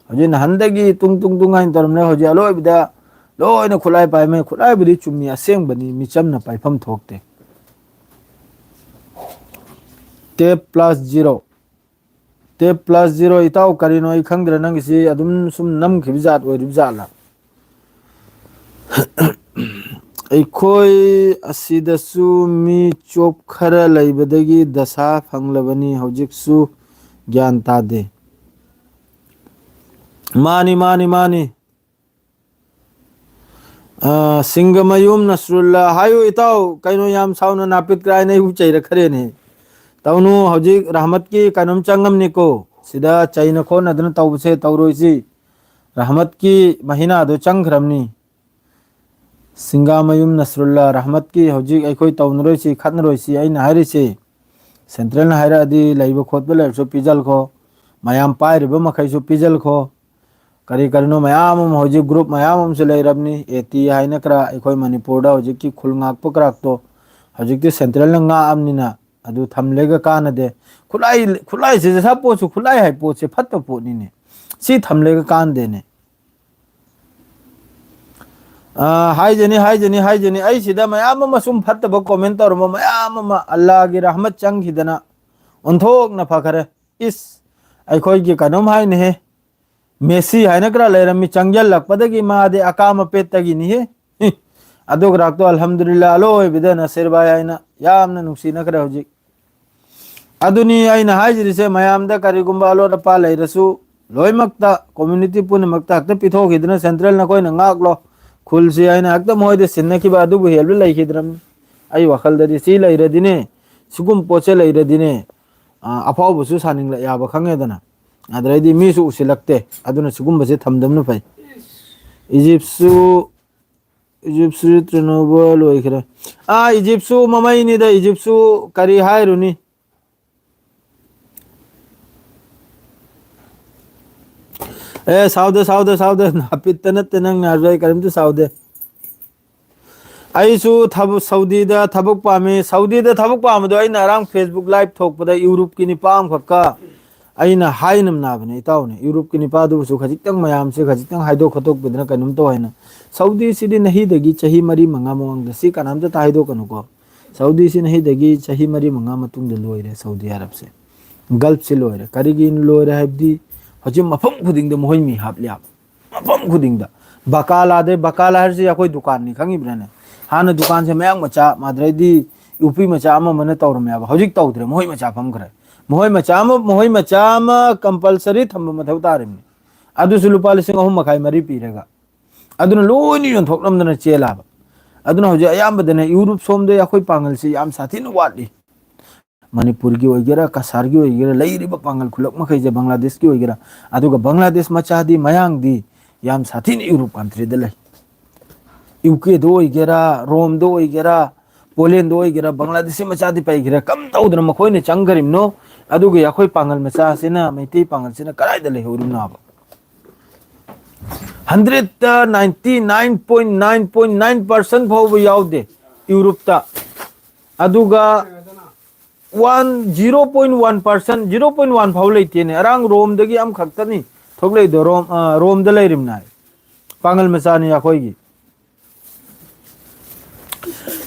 ꯍꯧꯖꯤꯛ ꯅꯍꯥꯟꯗꯒꯤ ꯇꯨꯡ ꯇꯨꯡ ꯇꯨꯡ ꯍꯥꯏꯅ ꯇꯧꯔꯝꯂꯦ, ꯍꯧꯖꯤꯛ ꯑꯂꯣꯏꯕꯗ ꯂꯣꯏꯅ ꯈꯨꯠꯂꯥꯏ ꯄꯥꯏꯃꯦ꯫ ꯈꯨꯠꯂꯥꯏꯕꯨꯗꯤ ꯆꯨꯝꯃꯤ, ꯑꯁꯦꯡꯕꯅꯤ, ꯃꯤꯆꯝꯅ ꯄꯥꯏꯐꯝ ꯊꯣꯛꯇꯦ꯫ Tap plus zero. Tap plus zero, ꯏꯇꯥꯎ, ꯀꯔꯤꯅꯣ ꯑꯩ ꯈꯪꯗ꯭ꯔꯦ, ꯅꯪꯒꯤꯁꯤ ꯑꯗꯨꯝ ꯁꯨꯝ ꯅꯝꯈꯤꯕ ꯖꯥꯠ ꯑꯣꯏꯔꯤꯕ ꯖꯥꯠꯂꯥ? ꯑꯩꯈꯣꯏ ꯑꯁꯤꯗꯁꯨ ꯃꯤ ꯆꯣꯞ ꯈꯔ ꯂꯩꯕꯗꯒꯤ ꯗꯁꯥ ꯐꯪꯂꯕꯅꯤ, ꯍꯧꯖꯤꯛꯁꯨ ꯒ꯭ꯌꯥꯟ ꯇꯥꯗꯦ꯫ ꯃꯥꯅꯤ, ꯃꯥꯅꯤ, ꯃꯥꯅꯤ꯫ ꯑ, ꯁꯤꯡꯒꯃꯌꯨꯝ ꯅꯁꯔꯨꯜꯂꯥ, ꯍꯥꯏꯌꯨ ꯏꯇꯥꯎ, ꯀꯩꯅꯣ ꯌꯥꯝ ꯁꯥꯎꯅ ꯅꯥꯄꯤꯠ ꯀꯥꯏꯅ ꯑꯩꯕꯨ ꯆꯩꯔꯛꯈ꯭ꯔꯦꯅꯦ꯫ ꯇꯧꯅꯨ, ꯍꯧꯖꯤꯛ ꯔꯍꯃꯠꯀꯤ ꯀꯩꯅꯣꯝ ꯆꯪꯉꯝꯅꯤꯀꯣ꯫ ꯁꯤꯗ ꯆꯩꯅ ꯈꯣꯠꯅꯗꯅ ꯇꯧꯕꯁꯦ ꯇꯧꯔꯣꯏꯁꯤ꯫ ꯔꯍꯃꯠꯀꯤ ꯃꯍꯤꯅꯥꯗꯣ ꯆꯪꯈ꯭ꯔꯕꯅꯤ꯫ ꯁꯤꯡꯒꯥꯃꯌꯨꯝ ꯅꯁꯔꯨꯜꯂꯥ ꯔꯍꯃꯠꯀꯤ ꯍꯧꯖꯤꯛ ꯑꯩꯈꯣꯏ ꯇꯧꯅꯔꯣꯏꯁꯤ, ꯈꯠꯅꯔꯣꯏꯁꯤ꯫ ꯑꯩꯅ ꯍꯥꯏꯔꯤꯁꯤ, ꯁꯦꯟꯇ꯭ꯔꯦꯜꯅ ꯍꯥꯏꯔꯛꯑꯗꯤ ꯂꯩꯕ ꯈꯣꯠꯄ ꯂꯩꯔꯁꯨ ꯄꯤꯖꯜꯈꯣ, ꯃꯌꯥꯝ ꯄꯥꯏꯔꯤꯕ ꯃꯈꯩꯁꯨ ꯄꯤꯖꯜꯈꯣ꯫ ꯀꯔꯤ ꯀꯔꯤꯅꯣ ꯃꯌꯥꯝ ꯑꯃ, ꯍꯧꯖꯤꯛ group ꯃꯌꯥꯝ ꯑꯃꯁꯨ ꯂꯩꯔꯕꯅꯤ꯫ ꯑꯦ ꯇꯤ ꯍꯥꯏꯅ ꯈꯔ ꯑꯩꯈꯣꯏ ꯃꯅꯤꯄꯨꯔꯗ ꯍꯧꯖꯤꯛꯀꯤ ꯈꯨꯜ ꯉꯥꯛꯄ ꯀꯔꯥꯛꯇꯣ ꯍꯧꯖꯤꯛꯇꯤ central ꯅ ꯉꯥꯛꯑꯕꯅꯤꯅ ꯑꯗꯨ ꯊꯝꯂꯦꯒ ꯀꯥꯟꯅꯗꯦ꯫ ꯈꯨꯠꯂꯥꯏ, ꯈꯨꯠꯂꯥꯏꯁꯦ, ꯁꯥ ꯄꯣꯠꯁꯨ, ꯈꯨꯠꯂꯥꯏ ꯍꯥꯏ ꯄꯣꯠꯁꯦ ꯐꯠꯇꯕ ꯄꯣꯠꯅꯤꯅꯦ꯫ ꯁꯤ ꯊꯝꯂꯦꯒ ꯀꯥꯟꯗꯦꯅꯦ꯫ ꯑ, ꯍꯥꯏꯖꯅꯤ, ꯍꯥꯏꯖꯅꯤ, ꯍꯥꯏꯖꯅꯤ꯫ ꯑꯩ ꯁꯤꯗ ꯃꯌꯥꯝ ꯑꯃ ꯁꯨꯝ ꯐꯠꯇꯕ comment ꯇꯧꯔꯝꯕ ꯃꯌꯥꯝ ꯑꯃ ꯑꯜꯂꯥꯒꯤ ꯔꯍꯃꯠ ꯆꯪꯈꯤꯗꯅ ꯑꯣꯟꯊꯣꯛꯅ ꯐꯈꯔꯦ꯫ ꯏꯁ, ꯑꯩꯈꯣꯏꯒꯤ ꯀꯩꯅꯣꯝ ꯍꯥꯏꯅꯦꯍꯦ, ꯃꯦꯁꯤ ꯍꯥꯏꯅ ꯈꯔ ꯂꯩꯔꯝꯃꯤ, ꯆꯪꯁꯤꯜꯂꯛꯄꯗꯒꯤ ꯃꯥꯗꯤ ꯑꯀꯥꯝ ꯑꯄꯦꯠꯇꯒꯤꯅꯤꯍꯦ꯫ ꯑꯗꯨ ꯈꯔꯥꯛꯇꯣ ꯑꯜꯍꯝꯗꯨꯂꯤꯜꯂꯥ ꯑꯂꯣꯏꯕꯤꯗ ꯅꯁꯤꯔ ꯚꯥꯏ ꯍꯥꯏꯅ ꯌꯥꯝꯅ ꯅꯨꯡꯁꯤꯅꯈ꯭ꯔꯦ ꯍꯧꯖꯤꯛ꯫ ꯑꯗꯨꯅꯤ ꯑꯩꯅ ꯍꯥꯏꯖꯔꯤꯁꯦ, ꯃꯌꯥꯝꯗ ꯀꯔꯤꯒꯨꯝꯕ ꯑꯂꯣꯠ ꯑꯄꯥ ꯂꯩꯔꯁꯨ ꯂꯣꯏꯅꯃꯛꯇ, community ꯄꯨꯝꯅꯃꯛꯇ ꯍꯦꯛꯇ ꯄꯤꯊꯣꯛꯈꯤꯗꯅ, central ꯅꯈꯣꯏꯅ ꯉꯥꯛꯂꯣ, ꯈꯨꯜꯁꯤ ꯍꯥꯏꯅ ꯍꯦꯛꯇ ꯃꯈꯣꯏꯗ ꯁꯤꯟꯅꯈꯤꯕ ꯑꯗꯨꯕꯨ ꯍꯦꯜꯕ ꯂꯩꯈꯤꯗ꯭ꯔꯕꯅꯤ꯫ ꯑꯩ ꯋꯥꯈꯜꯗꯗꯤ ꯁꯤ ꯂꯩꯔꯗꯤꯅꯦ, ꯁꯤꯒꯨꯝꯕ ꯄꯣꯠꯁꯦ ꯂꯩꯔꯗꯤꯅꯦ, ꯑ, ꯑꯐꯥꯎꯕꯁꯨ ꯁꯥꯅꯤꯡꯂꯛ ꯌꯥꯕ ꯈꯪꯉꯦꯗꯅ꯫ ꯑꯗꯨꯗꯩꯗꯤ ꯃꯤꯁꯨ ꯎꯁꯤꯜꯂꯛꯇꯦ꯫ ꯑꯗꯨꯅ ꯁꯤꯒꯨꯝꯕꯁꯦ ꯊꯝꯗꯕꯅ ꯐꯩ꯫ ꯏꯖꯤꯞꯁꯨ, ꯏꯖꯤꯞꯁꯨ ꯇ꯭ꯔꯤꯅꯣꯕ ꯂꯣꯏꯈ꯭ꯔꯦ꯫ ꯑꯥ, ꯏꯖꯤꯞꯁꯨ ꯃꯃꯩꯅꯤꯗ, ꯏꯖꯤꯞꯁꯨ ꯀꯔꯤ ꯍꯥꯏꯔꯨꯅꯤ? ꯑꯦ, ꯁꯥꯎꯗꯦ, ꯁꯥꯎꯗꯦ, ꯁꯥꯎꯗꯦ꯫ ꯅꯥꯄꯤꯠꯇ ꯅꯠꯇꯦ ꯅꯪ ꯅꯥꯔꯁꯨ, ꯑꯩ ꯀꯔꯤꯝꯇ ꯁꯥꯎꯗꯦ꯫ ꯑꯩꯁꯨ ꯊꯕꯛ, ꯁꯥꯎꯗꯤꯗ ꯊꯕꯛ ꯄꯥꯝꯃꯤ꯫ ꯁꯥꯎꯗꯤꯗ ꯊꯕꯛ ꯄꯥꯝꯕꯗꯣ ꯑꯩꯅ ꯉꯔꯥꯡ Facebook live ꯊꯣꯛꯄꯗ ꯌꯨꯔꯨꯞꯀꯤ ꯅꯤꯄꯥ ꯑꯃꯈꯛꯀ ꯑꯩꯅ ꯍꯥꯏꯅꯝꯅꯕꯅꯦ, ꯏꯇꯥꯎꯅꯦ꯫ ꯌꯨꯔꯨꯞꯀꯤ ꯅꯤꯄꯥꯗꯨꯕꯨꯁꯨ ꯈꯖꯤꯛꯇꯪ ꯃꯌꯥꯝꯁꯦ ꯈꯖꯤꯛꯇꯪ ꯍꯥꯏꯗꯣꯛ ꯈꯣꯠꯇꯣꯛꯄꯤꯗꯅ ꯀꯩꯅꯣꯝ ꯇꯧ ꯍꯥꯏꯅ꯫ ꯁꯥꯎꯗꯤꯁꯤꯗꯤ ꯅꯍꯤꯗꯒꯤ ꯆꯍꯤ ꯃꯔꯤ ꯃꯉꯥ ꯃꯃꯥꯡꯗ, ꯁꯤ ꯀꯅꯥꯝꯇ ꯍꯥꯏꯗꯣꯛꯀꯅꯨꯀꯣ꯫ ꯁꯥꯎꯗꯤꯁꯤ ꯅꯍꯤꯗꯒꯤ ꯆꯍꯤ ꯃꯔꯤ ꯃꯉꯥ ꯃꯇꯨꯡꯗ ꯂꯣꯏꯔꯦ ꯁꯥꯎꯗꯤ ꯑꯔꯕꯁꯦ꯫ ꯒꯜꯐꯁꯦ ꯂꯣꯏꯔꯦ꯫ ꯀꯔꯤꯒꯤ ꯂꯣꯏꯔꯦ ꯍꯥꯏꯕꯗꯤ ꯍꯧꯖꯤꯛ ꯃꯐꯝ ꯈꯨꯗꯤꯡꯗ ꯃꯈꯣꯏ ꯃꯤ ꯍꯥꯞꯂꯤ ꯍꯥꯏꯕ꯫ ꯃꯐꯝ ꯈꯨꯗꯤꯡꯗ꯫ ꯕꯀꯥꯂꯥꯗꯩ, ꯕꯀꯥꯂꯥ ꯍꯥꯏꯔꯤꯁꯤ ꯑꯩꯈꯣꯏ ꯗꯨꯀꯥꯟꯅꯤ, ꯈꯪꯉꯤꯕ꯭ꯔꯥꯅꯦ? ꯍꯥꯟꯅ ꯗꯨꯀꯥꯟꯁꯦ ꯃꯌꯥꯡ ꯃꯆꯥ, ꯃꯗꯨꯗꯩꯗꯤ ꯌꯨꯄꯤ ꯃꯆꯥ ꯑꯃ ꯑꯃꯅ ꯇꯧꯔꯝꯃꯦꯕ꯫ ꯍꯧꯖꯤꯛ ꯇꯧꯗ꯭ꯔꯦ, ꯃꯈꯣꯏ ꯃꯆꯥ ꯐꯝꯈ꯭ꯔꯦ꯫ ꯃꯈꯣꯏ ꯃꯆꯥ ꯑꯃ, ꯃꯈꯣꯏ ꯃꯆꯥ ꯑꯃ compulsory ꯊꯝꯕ ꯃꯊꯧ ꯇꯥꯔꯤꯕꯅꯤ꯫ ꯑꯗꯨꯁꯨ ꯂꯨꯄꯥ ꯂꯤꯁꯤꯡ ꯑꯍꯨꯝ ꯃꯈꯥꯏ, ꯃꯔꯤ ꯄꯤꯔꯒ꯫ ꯑꯗꯨꯅ ꯂꯣꯏꯅ ꯌꯣꯟꯊꯣꯛꯂꯝꯗꯅ ꯆꯦꯜꯂꯕ꯫ ꯑꯗꯨꯅ ꯍꯧꯖꯤꯛ ꯑꯌꯥꯝꯕꯗꯅ ꯌꯨꯔꯨꯞ ꯁꯣꯝꯗ ꯑꯩꯈꯣꯏ ꯄꯥꯡꯒꯜꯁꯤ ꯌꯥꯝ ꯁꯥꯊꯤꯅ ꯋꯥꯠꯂꯤ꯫ ꯃꯅꯤꯄꯨꯔꯒꯤ ꯑꯣꯏꯒꯦꯔꯥ, ꯀꯁꯥꯔꯒꯤ ꯑꯣꯏꯒꯦꯔꯥ, ꯂꯩꯔꯤꯕ ꯄꯥꯡꯒꯜ ꯈꯨꯂꯛ ꯃꯈꯩꯁꯦ, ꯕꯪꯒ꯭ꯂꯥꯗꯦꯁꯀꯤ ꯑꯣꯏꯒꯦꯔꯥ, ꯑꯗꯨꯒ ꯕꯪꯒ꯭ꯂꯥꯗꯦꯁ ꯃꯆꯥꯗꯤ, ꯃꯌꯥꯡꯗꯤ ꯌꯥꯝ ꯁꯥꯊꯤꯅ ꯌꯨꯔꯨꯞ country ꯗ ꯂꯩ꯫ ꯌꯨ ꯀꯦꯗ ꯑꯣꯏꯒꯦꯔꯥ, ꯔꯣꯝꯗ ꯑꯣꯏꯒꯦꯔꯥ, ꯄꯣꯂꯦꯟꯗ ꯑꯣꯏꯒꯦꯔꯥ, ꯕꯪꯒ꯭ꯂꯥꯗꯦꯁꯤ ꯃꯆꯥꯗꯤ ꯄꯩꯒꯦꯔꯥ, ꯀꯝ ꯇꯧꯗꯅ ꯃꯈꯣꯏꯅ ꯆꯪꯈ꯭ꯔꯤꯕꯅꯣ? ꯑꯗꯨꯒ ꯑꯩꯈꯣꯏ ꯄꯥꯡꯒꯜ ꯃꯆꯥꯁꯤꯅ, ꯃꯩꯇꯩ ꯄꯥꯡꯒꯜꯁꯤꯅ ꯀꯗꯥꯏꯗ ꯂꯩꯍꯧꯔꯤꯕꯅꯣꯕ? ꯍꯟꯗ꯭ꯔꯦꯠꯇ ninety nine point nine point nine percent ꯐꯥꯎꯕ ꯌꯥꯎꯗꯦ ꯌꯨꯔꯣꯞꯇ꯫ ꯑꯗꯨꯒ one zero point one percent, zero point one ꯐꯥꯎ ꯂꯩꯇꯦꯅꯦ꯫ ꯑꯔꯥꯡ ꯔꯣꯝꯗꯒꯤ ꯑꯃꯈꯛꯇꯅꯤ ꯊꯣꯛꯂꯛꯏꯗꯣ꯫ ꯔꯣꯝ ꯑ, ꯔꯣꯝꯗ ꯂꯩꯔꯤꯕꯅꯦ ꯍꯥꯏ꯫ ꯄꯥꯡꯒꯜ ꯃꯆꯥꯅꯤ ꯑꯩꯈꯣꯏꯒꯤ꯫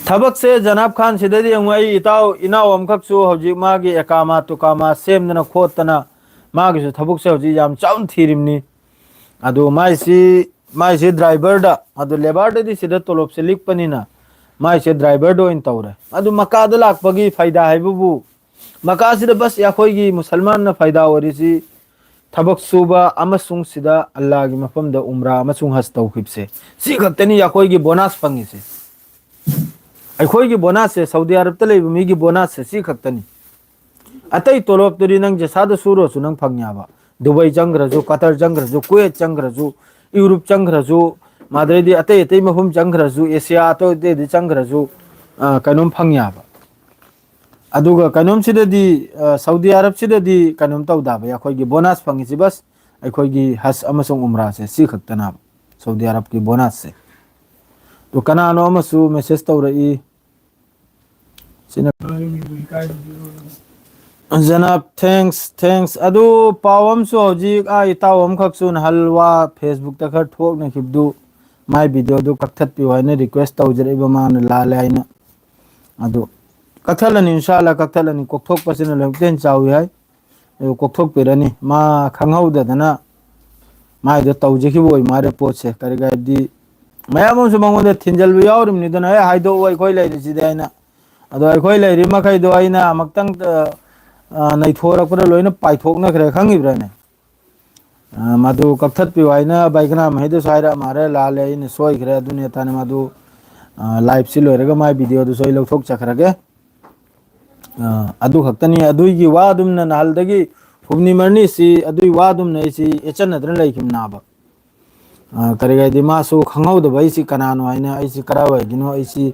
ꯊꯕꯛꯁꯦ ꯖꯅꯥꯕ ꯈꯥꯟ ꯁꯤꯗꯗꯤ ꯌꯦꯡꯉꯨ, ꯑꯩ ꯏꯇꯥꯎ ꯏꯅꯥꯎ ꯑꯃꯈꯛꯁꯨ ꯍꯧꯖꯤꯛ ꯃꯥꯒꯤ ꯑꯦꯀꯥꯃꯥ ꯇꯨꯀꯥꯃꯥ ꯁꯦꯝꯗꯅ ꯈꯣꯠꯇꯅ ꯃꯥꯒꯤꯁꯨ ꯊꯕꯛꯁꯦ ꯍꯧꯖꯤꯛ ꯌꯥꯝ ꯆꯥꯎꯅ ꯊꯤꯔꯤꯕꯅꯤ꯫ ꯑꯗꯨ ꯃꯥꯏꯁꯤ ꯃꯥꯏꯁꯤ ꯗ꯭ꯔꯥꯏꯚꯔꯗ, ꯑꯗꯨ ꯂꯦꯕꯔꯗꯗꯤ ꯁꯤꯗ ꯇꯣꯂꯣꯞꯁꯦ ꯂꯤꯛꯄꯅꯤꯅ ꯃꯥꯏꯁꯦ ꯗ꯭ꯔꯥꯏꯚꯔꯗ ꯑꯣꯏꯅ ꯇꯧꯔꯦ꯫ ꯑꯗꯨ ꯃꯀꯥꯗ ꯂꯥꯛꯄꯒꯤ ꯐꯥꯏꯗꯥ ꯍꯥꯏꯕꯕꯨ, ꯃꯀꯥꯁꯤꯗ ꯕꯁ ꯑꯩꯈꯣꯏꯒꯤ ꯃꯨꯁꯜꯃꯥꯟꯅ ꯐꯥꯏꯗꯥ ꯑꯣꯏꯔꯤꯁꯤ ꯊꯕꯛ ꯁꯨꯕ ꯑꯃꯁꯨꯡ ꯁꯤꯗ ꯑꯜꯂꯥꯒꯤ ꯃꯐꯝꯗ ꯎꯝꯔꯥ ꯑꯃꯁꯨꯡ ꯍꯖ ꯇꯧꯈꯤꯕꯁꯦ, ꯁꯤ ꯈꯛꯇꯅꯤ ꯑꯩꯈꯣꯏꯒꯤ ꯕꯣꯅꯥꯁ ꯐꯪꯉꯤꯁꯦ꯫ ꯑꯩꯈꯣꯏꯒꯤ ꯕꯣꯅꯥꯁꯁꯦ, ꯁꯥꯎꯗꯤ ꯑꯔꯕꯇ ꯂꯩꯕ ꯃꯤꯒꯤ ꯕꯣꯅꯥꯁꯁꯦ ꯁꯤ ꯈꯛꯇꯅꯤ꯫ ꯑꯇꯩ ꯇꯣꯂꯣꯞꯇꯨꯗꯤ ꯅꯪ ꯖꯁꯥꯗ ꯁꯨꯔꯁꯨ ꯅꯪ ꯐꯪ ꯌꯥꯕ, ꯗꯨꯕꯩ ꯆꯪꯈ꯭ꯔꯁꯨ, ꯀꯇꯔ ꯆꯪꯈ꯭ꯔꯁꯨ, ꯀꯨꯋꯦꯠ ꯆꯪꯈ꯭ꯔꯁꯨ, ꯌꯨꯔꯨꯞ ꯆꯪꯈ꯭ꯔꯁꯨ, ꯃꯗꯩꯗꯤ ꯑꯇꯩ ꯑꯇꯩ ꯃꯐꯝ ꯆꯪꯈ꯭ꯔꯁꯨ, ꯑꯦꯁꯤꯌꯥ ꯑꯇꯩ ꯑꯇꯩꯗꯤ ꯆꯪꯈ꯭ꯔꯁꯨ, ꯑ, ꯀꯩꯅꯣꯝ ꯐꯪ ꯌꯥꯕ꯫ ꯑꯗꯨꯒ ꯀꯩꯅꯣꯝꯁꯤꯗꯗꯤ, ꯑ, ꯁꯥꯎꯗꯤ ꯑꯔꯕꯁꯤꯗꯗꯤ ꯀꯩꯅꯣꯝ ꯇꯧꯗꯕ, ꯑꯩꯈꯣꯏꯒꯤ ꯕꯣꯅꯥꯁ ꯐꯪꯉꯤꯁꯤ ꯕꯁ ꯑꯩꯈꯣꯏꯒꯤ ꯍꯖ ꯑꯃꯁꯨꯡ ꯎꯝꯔꯥꯁꯦ ꯁꯤ ꯈꯛꯇꯅꯦꯕ, ꯁꯥꯎꯗꯤ ꯑꯔꯕꯀꯤ ꯕꯣꯅꯥꯁꯁꯦ꯫ ꯑꯗꯣ ꯀꯅꯥꯅꯣ ꯑꯃꯁꯨ ꯃꯦꯁꯦꯖ ꯇꯧꯔꯛꯏ꯫ ꯁꯤꯅ ꯖꯅꯥꯕ, thanks, thanks꯫ ꯑꯗꯨ ꯄꯥꯎ ꯑꯃꯁꯨ ꯍꯧꯖꯤꯛ ꯑꯥ ꯏꯇꯥꯎ ꯑꯃꯈꯛꯁꯨ ꯅꯍꯥꯟ ꯋꯥ Facebook-ꯇ ꯈꯔ ꯊꯣꯛꯅꯈꯤꯕꯗꯨ, ꯃꯥꯏ video-ꯗꯨ ꯀꯛꯊꯠꯄꯤꯌꯨ ꯍꯥꯏꯅ request ꯇꯧꯖꯔꯛꯏꯕ, ꯃꯥꯅ ꯂꯥꯜꯂꯦ ꯍꯥꯏꯅ꯫ ꯑꯗꯨ ꯀꯛꯊꯠꯂꯅꯤ, ꯏꯟꯁꯥ ꯑꯜꯂꯥ ꯀꯛꯊꯠꯂꯅꯤ, ꯀꯣꯛꯊꯣꯛꯄꯁꯤꯅ ꯂꯣꯏꯅꯃꯛꯇꯩ ꯍꯦꯟꯅ ꯆꯥꯎꯏ ꯍꯥꯏ꯫ ꯑꯗꯨ ꯀꯣꯛꯊꯣꯛꯄꯤꯔꯅꯤ꯫ ꯃꯥ ꯈꯪꯍꯧꯗꯗꯅ ꯃꯥꯏꯗꯣ ꯇꯧꯖꯈꯤꯕ ꯑꯣꯏ ꯃꯥꯜꯂꯦ ꯄꯣꯠꯁꯦ꯫ ꯀꯔꯤꯒꯤ ꯍꯥꯏꯕꯗꯤ ꯃꯌꯥꯝ ꯑꯃꯁꯨ ꯃꯉꯣꯟꯗ ꯊꯤꯟꯖꯜꯕ ꯌꯥꯎꯔꯤꯕꯅꯤꯗꯅ, "ꯑꯦ, ꯍꯥꯏꯗꯣꯛꯑꯣ ꯑꯩꯈꯣꯏ ꯂꯩꯔꯤꯁꯤꯗꯤ" ꯍꯥꯏꯅ꯫ ꯑꯗꯣ ꯑꯩꯈꯣꯏ ꯂꯩꯔꯤ ꯃꯈꯩꯗꯣ ꯑꯩꯅ ꯑꯃꯨꯛꯇꯪ, ꯑ, ꯑ, ꯅꯩꯊꯣꯔꯛꯄꯗ ꯂꯣꯏꯅ ꯄꯥꯏꯊꯣꯛꯅꯈ꯭ꯔꯦ, ꯈꯪꯉꯤꯕ꯭ꯔꯥꯅꯦ? ꯑ, ꯃꯗꯨ ꯀꯛꯊꯠꯄꯤꯌꯨ ꯍꯥꯏꯅ ꯕꯥꯏꯒꯅꯥ ꯃꯍꯩꯗꯁꯨ ꯍꯥꯏꯔꯛꯑ ꯃꯥꯜꯂꯦ, ꯂꯥꯜꯂꯦ, ꯑꯩꯅ ꯁꯣꯏꯈ꯭ꯔꯦ, ꯑꯗꯨꯅꯦ ꯑꯗꯥꯅꯦ꯫ ꯃꯗꯨ, ꯑ, live-ꯁꯤ ꯂꯣꯏꯔꯒ ꯃꯥꯏ video-ꯗꯨꯁꯨ ꯑꯩ ꯂꯧꯊꯣꯛꯆꯈ꯭ꯔꯒꯦ꯫ ꯑ, ꯑꯗꯨ ꯈꯛꯇꯅꯤ꯫ ꯑꯗꯨꯒꯤ ꯋꯥꯗꯨꯝꯅ ꯅꯍꯥꯟꯗꯒꯤ ꯍꯨꯝꯅꯤ ꯃꯔꯤꯅꯤꯁꯤ ꯑꯗꯨꯒꯤ ꯋꯥꯗꯨꯝꯅ ꯑꯩꯁꯤ ꯌꯦꯠꯆꯟꯅꯗꯅ ꯂꯩꯈꯤꯕꯅꯦꯕ꯫ ꯑ, ꯀꯔꯤꯒꯤ ꯍꯥꯏꯗꯤ ꯃꯥꯁꯨ ꯈꯪꯍꯧꯗꯕ ꯑꯩꯁꯤ ꯀꯅꯥꯅꯣ ꯍꯥꯏꯅ, ꯑꯩꯁꯤ ꯀꯔꯥꯏꯋꯥꯏꯒꯤꯅꯣ, ꯑꯩꯁꯤ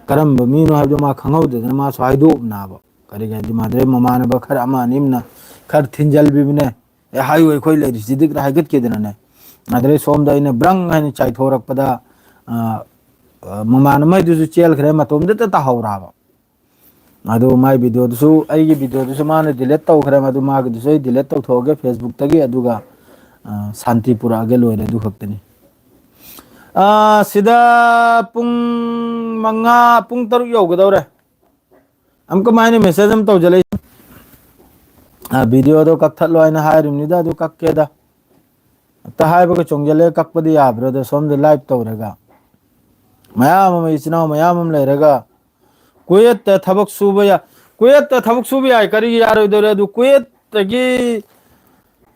ꯀꯔꯝꯕ ꯃꯤꯅꯣ ꯍꯥꯏꯕꯗꯣ ꯃꯥ ꯈꯪꯍꯧꯗꯗꯅ ꯃꯥꯁꯨ ꯍꯥꯏꯗꯣꯛꯑꯕꯅꯦꯕ꯫ ꯀꯔꯤꯒꯤ ꯍꯥꯏꯗꯤ ꯃꯥꯗꯤ ꯃꯃꯥꯟꯅꯕ ꯈꯔ ꯑꯃ ꯑꯅꯤ ꯑꯃꯅ ꯈꯔ ꯊꯤꯟꯖꯜꯕꯤꯕꯅꯦ꯫ "ꯑꯦ, ꯍꯥꯏꯌꯨ, ꯑꯩꯈꯣꯏ ꯂꯩꯔꯤꯁꯤꯗꯤ" ꯈꯔ ꯍꯥꯏꯒꯠꯀꯦꯗꯅꯅꯦ꯫ ꯑꯗꯩ ꯁꯣꯝꯗ ꯑꯩꯅ ꯕ꯭ꯔꯪ ꯍꯥꯏꯅ ꯆꯥꯏꯊꯣꯔꯛꯄꯗ, ꯑ, ꯑ, ꯃꯃꯥꯟꯅꯕ ꯃꯩꯗꯨꯁꯨ ꯆꯦꯜꯈ꯭ꯔꯦ, ꯃꯇꯣꯝꯗꯇ ꯇꯥꯍꯧꯔꯕ꯫ ꯑꯗꯨ ꯃꯥꯏ videoꯗꯨꯁꯨ, ꯑꯩꯒꯤ videoꯗꯨꯁꯨ ꯃꯥꯅ delete ꯇꯧꯈ꯭ꯔꯦ, ꯃꯗꯨ ꯃꯥꯒꯤꯗꯨꯁꯨ ꯑꯩ delete ꯇꯧꯊꯣꯛꯑꯒꯦ Facebookꯇꯒꯤ, ꯑꯗꯨꯒ, ꯑ, ꯁꯥꯟꯇꯤ ꯄꯨꯔꯛꯑꯒꯦ, ꯂꯣꯏꯔꯦ, ꯑꯗꯨ ꯈꯛꯇꯅꯤ꯫ ꯑ, ꯁꯤꯗ ꯄꯨꯡ ꯃꯉꯥ, ꯄꯨꯡ ꯇꯔꯨꯛ ꯌꯧꯒꯗꯧꯔꯦ꯫ ꯑꯃꯨꯛꯀ ꯃꯥꯏꯅ message ꯑꯃ ꯇꯧꯖꯜꯂꯛꯏ꯫ ꯑ, videoꯗꯣ ꯀꯛꯊꯠꯂꯣ ꯍꯥꯏꯅ ꯍꯥꯏꯔꯤꯕꯅꯤꯗ, ꯑꯗꯨ ꯀꯛꯀꯦꯗ꯫ ꯍꯦꯛꯇ ꯍꯥꯏꯕꯒ ꯆꯣꯡꯖꯜꯂꯛꯑꯦ, ꯀꯛꯄꯗꯤ ꯌꯥꯕ꯭ꯔꯥ? ꯑꯗꯣ ꯁꯣꯝꯗ live ꯇꯧꯔꯒ ꯃꯌꯥꯝ ꯑꯃ, ꯏꯆꯤꯟ ꯏꯅꯥꯎ ꯃꯌꯥꯝ ꯑꯃ ꯂꯩꯔꯒ ꯀꯨꯋꯦꯠꯇ ꯊꯕꯛ ꯁꯨꯕ ꯌꯥ-, ꯀꯨꯋꯦꯠꯇ ꯊꯕꯛ ꯁꯨꯕ ꯌꯥꯏ, ꯀꯔꯤꯒꯤ ꯌꯥꯔꯣꯏꯗꯣꯔꯦ? ꯑꯗꯨ ꯀꯨꯋꯦꯠꯇꯒꯤ,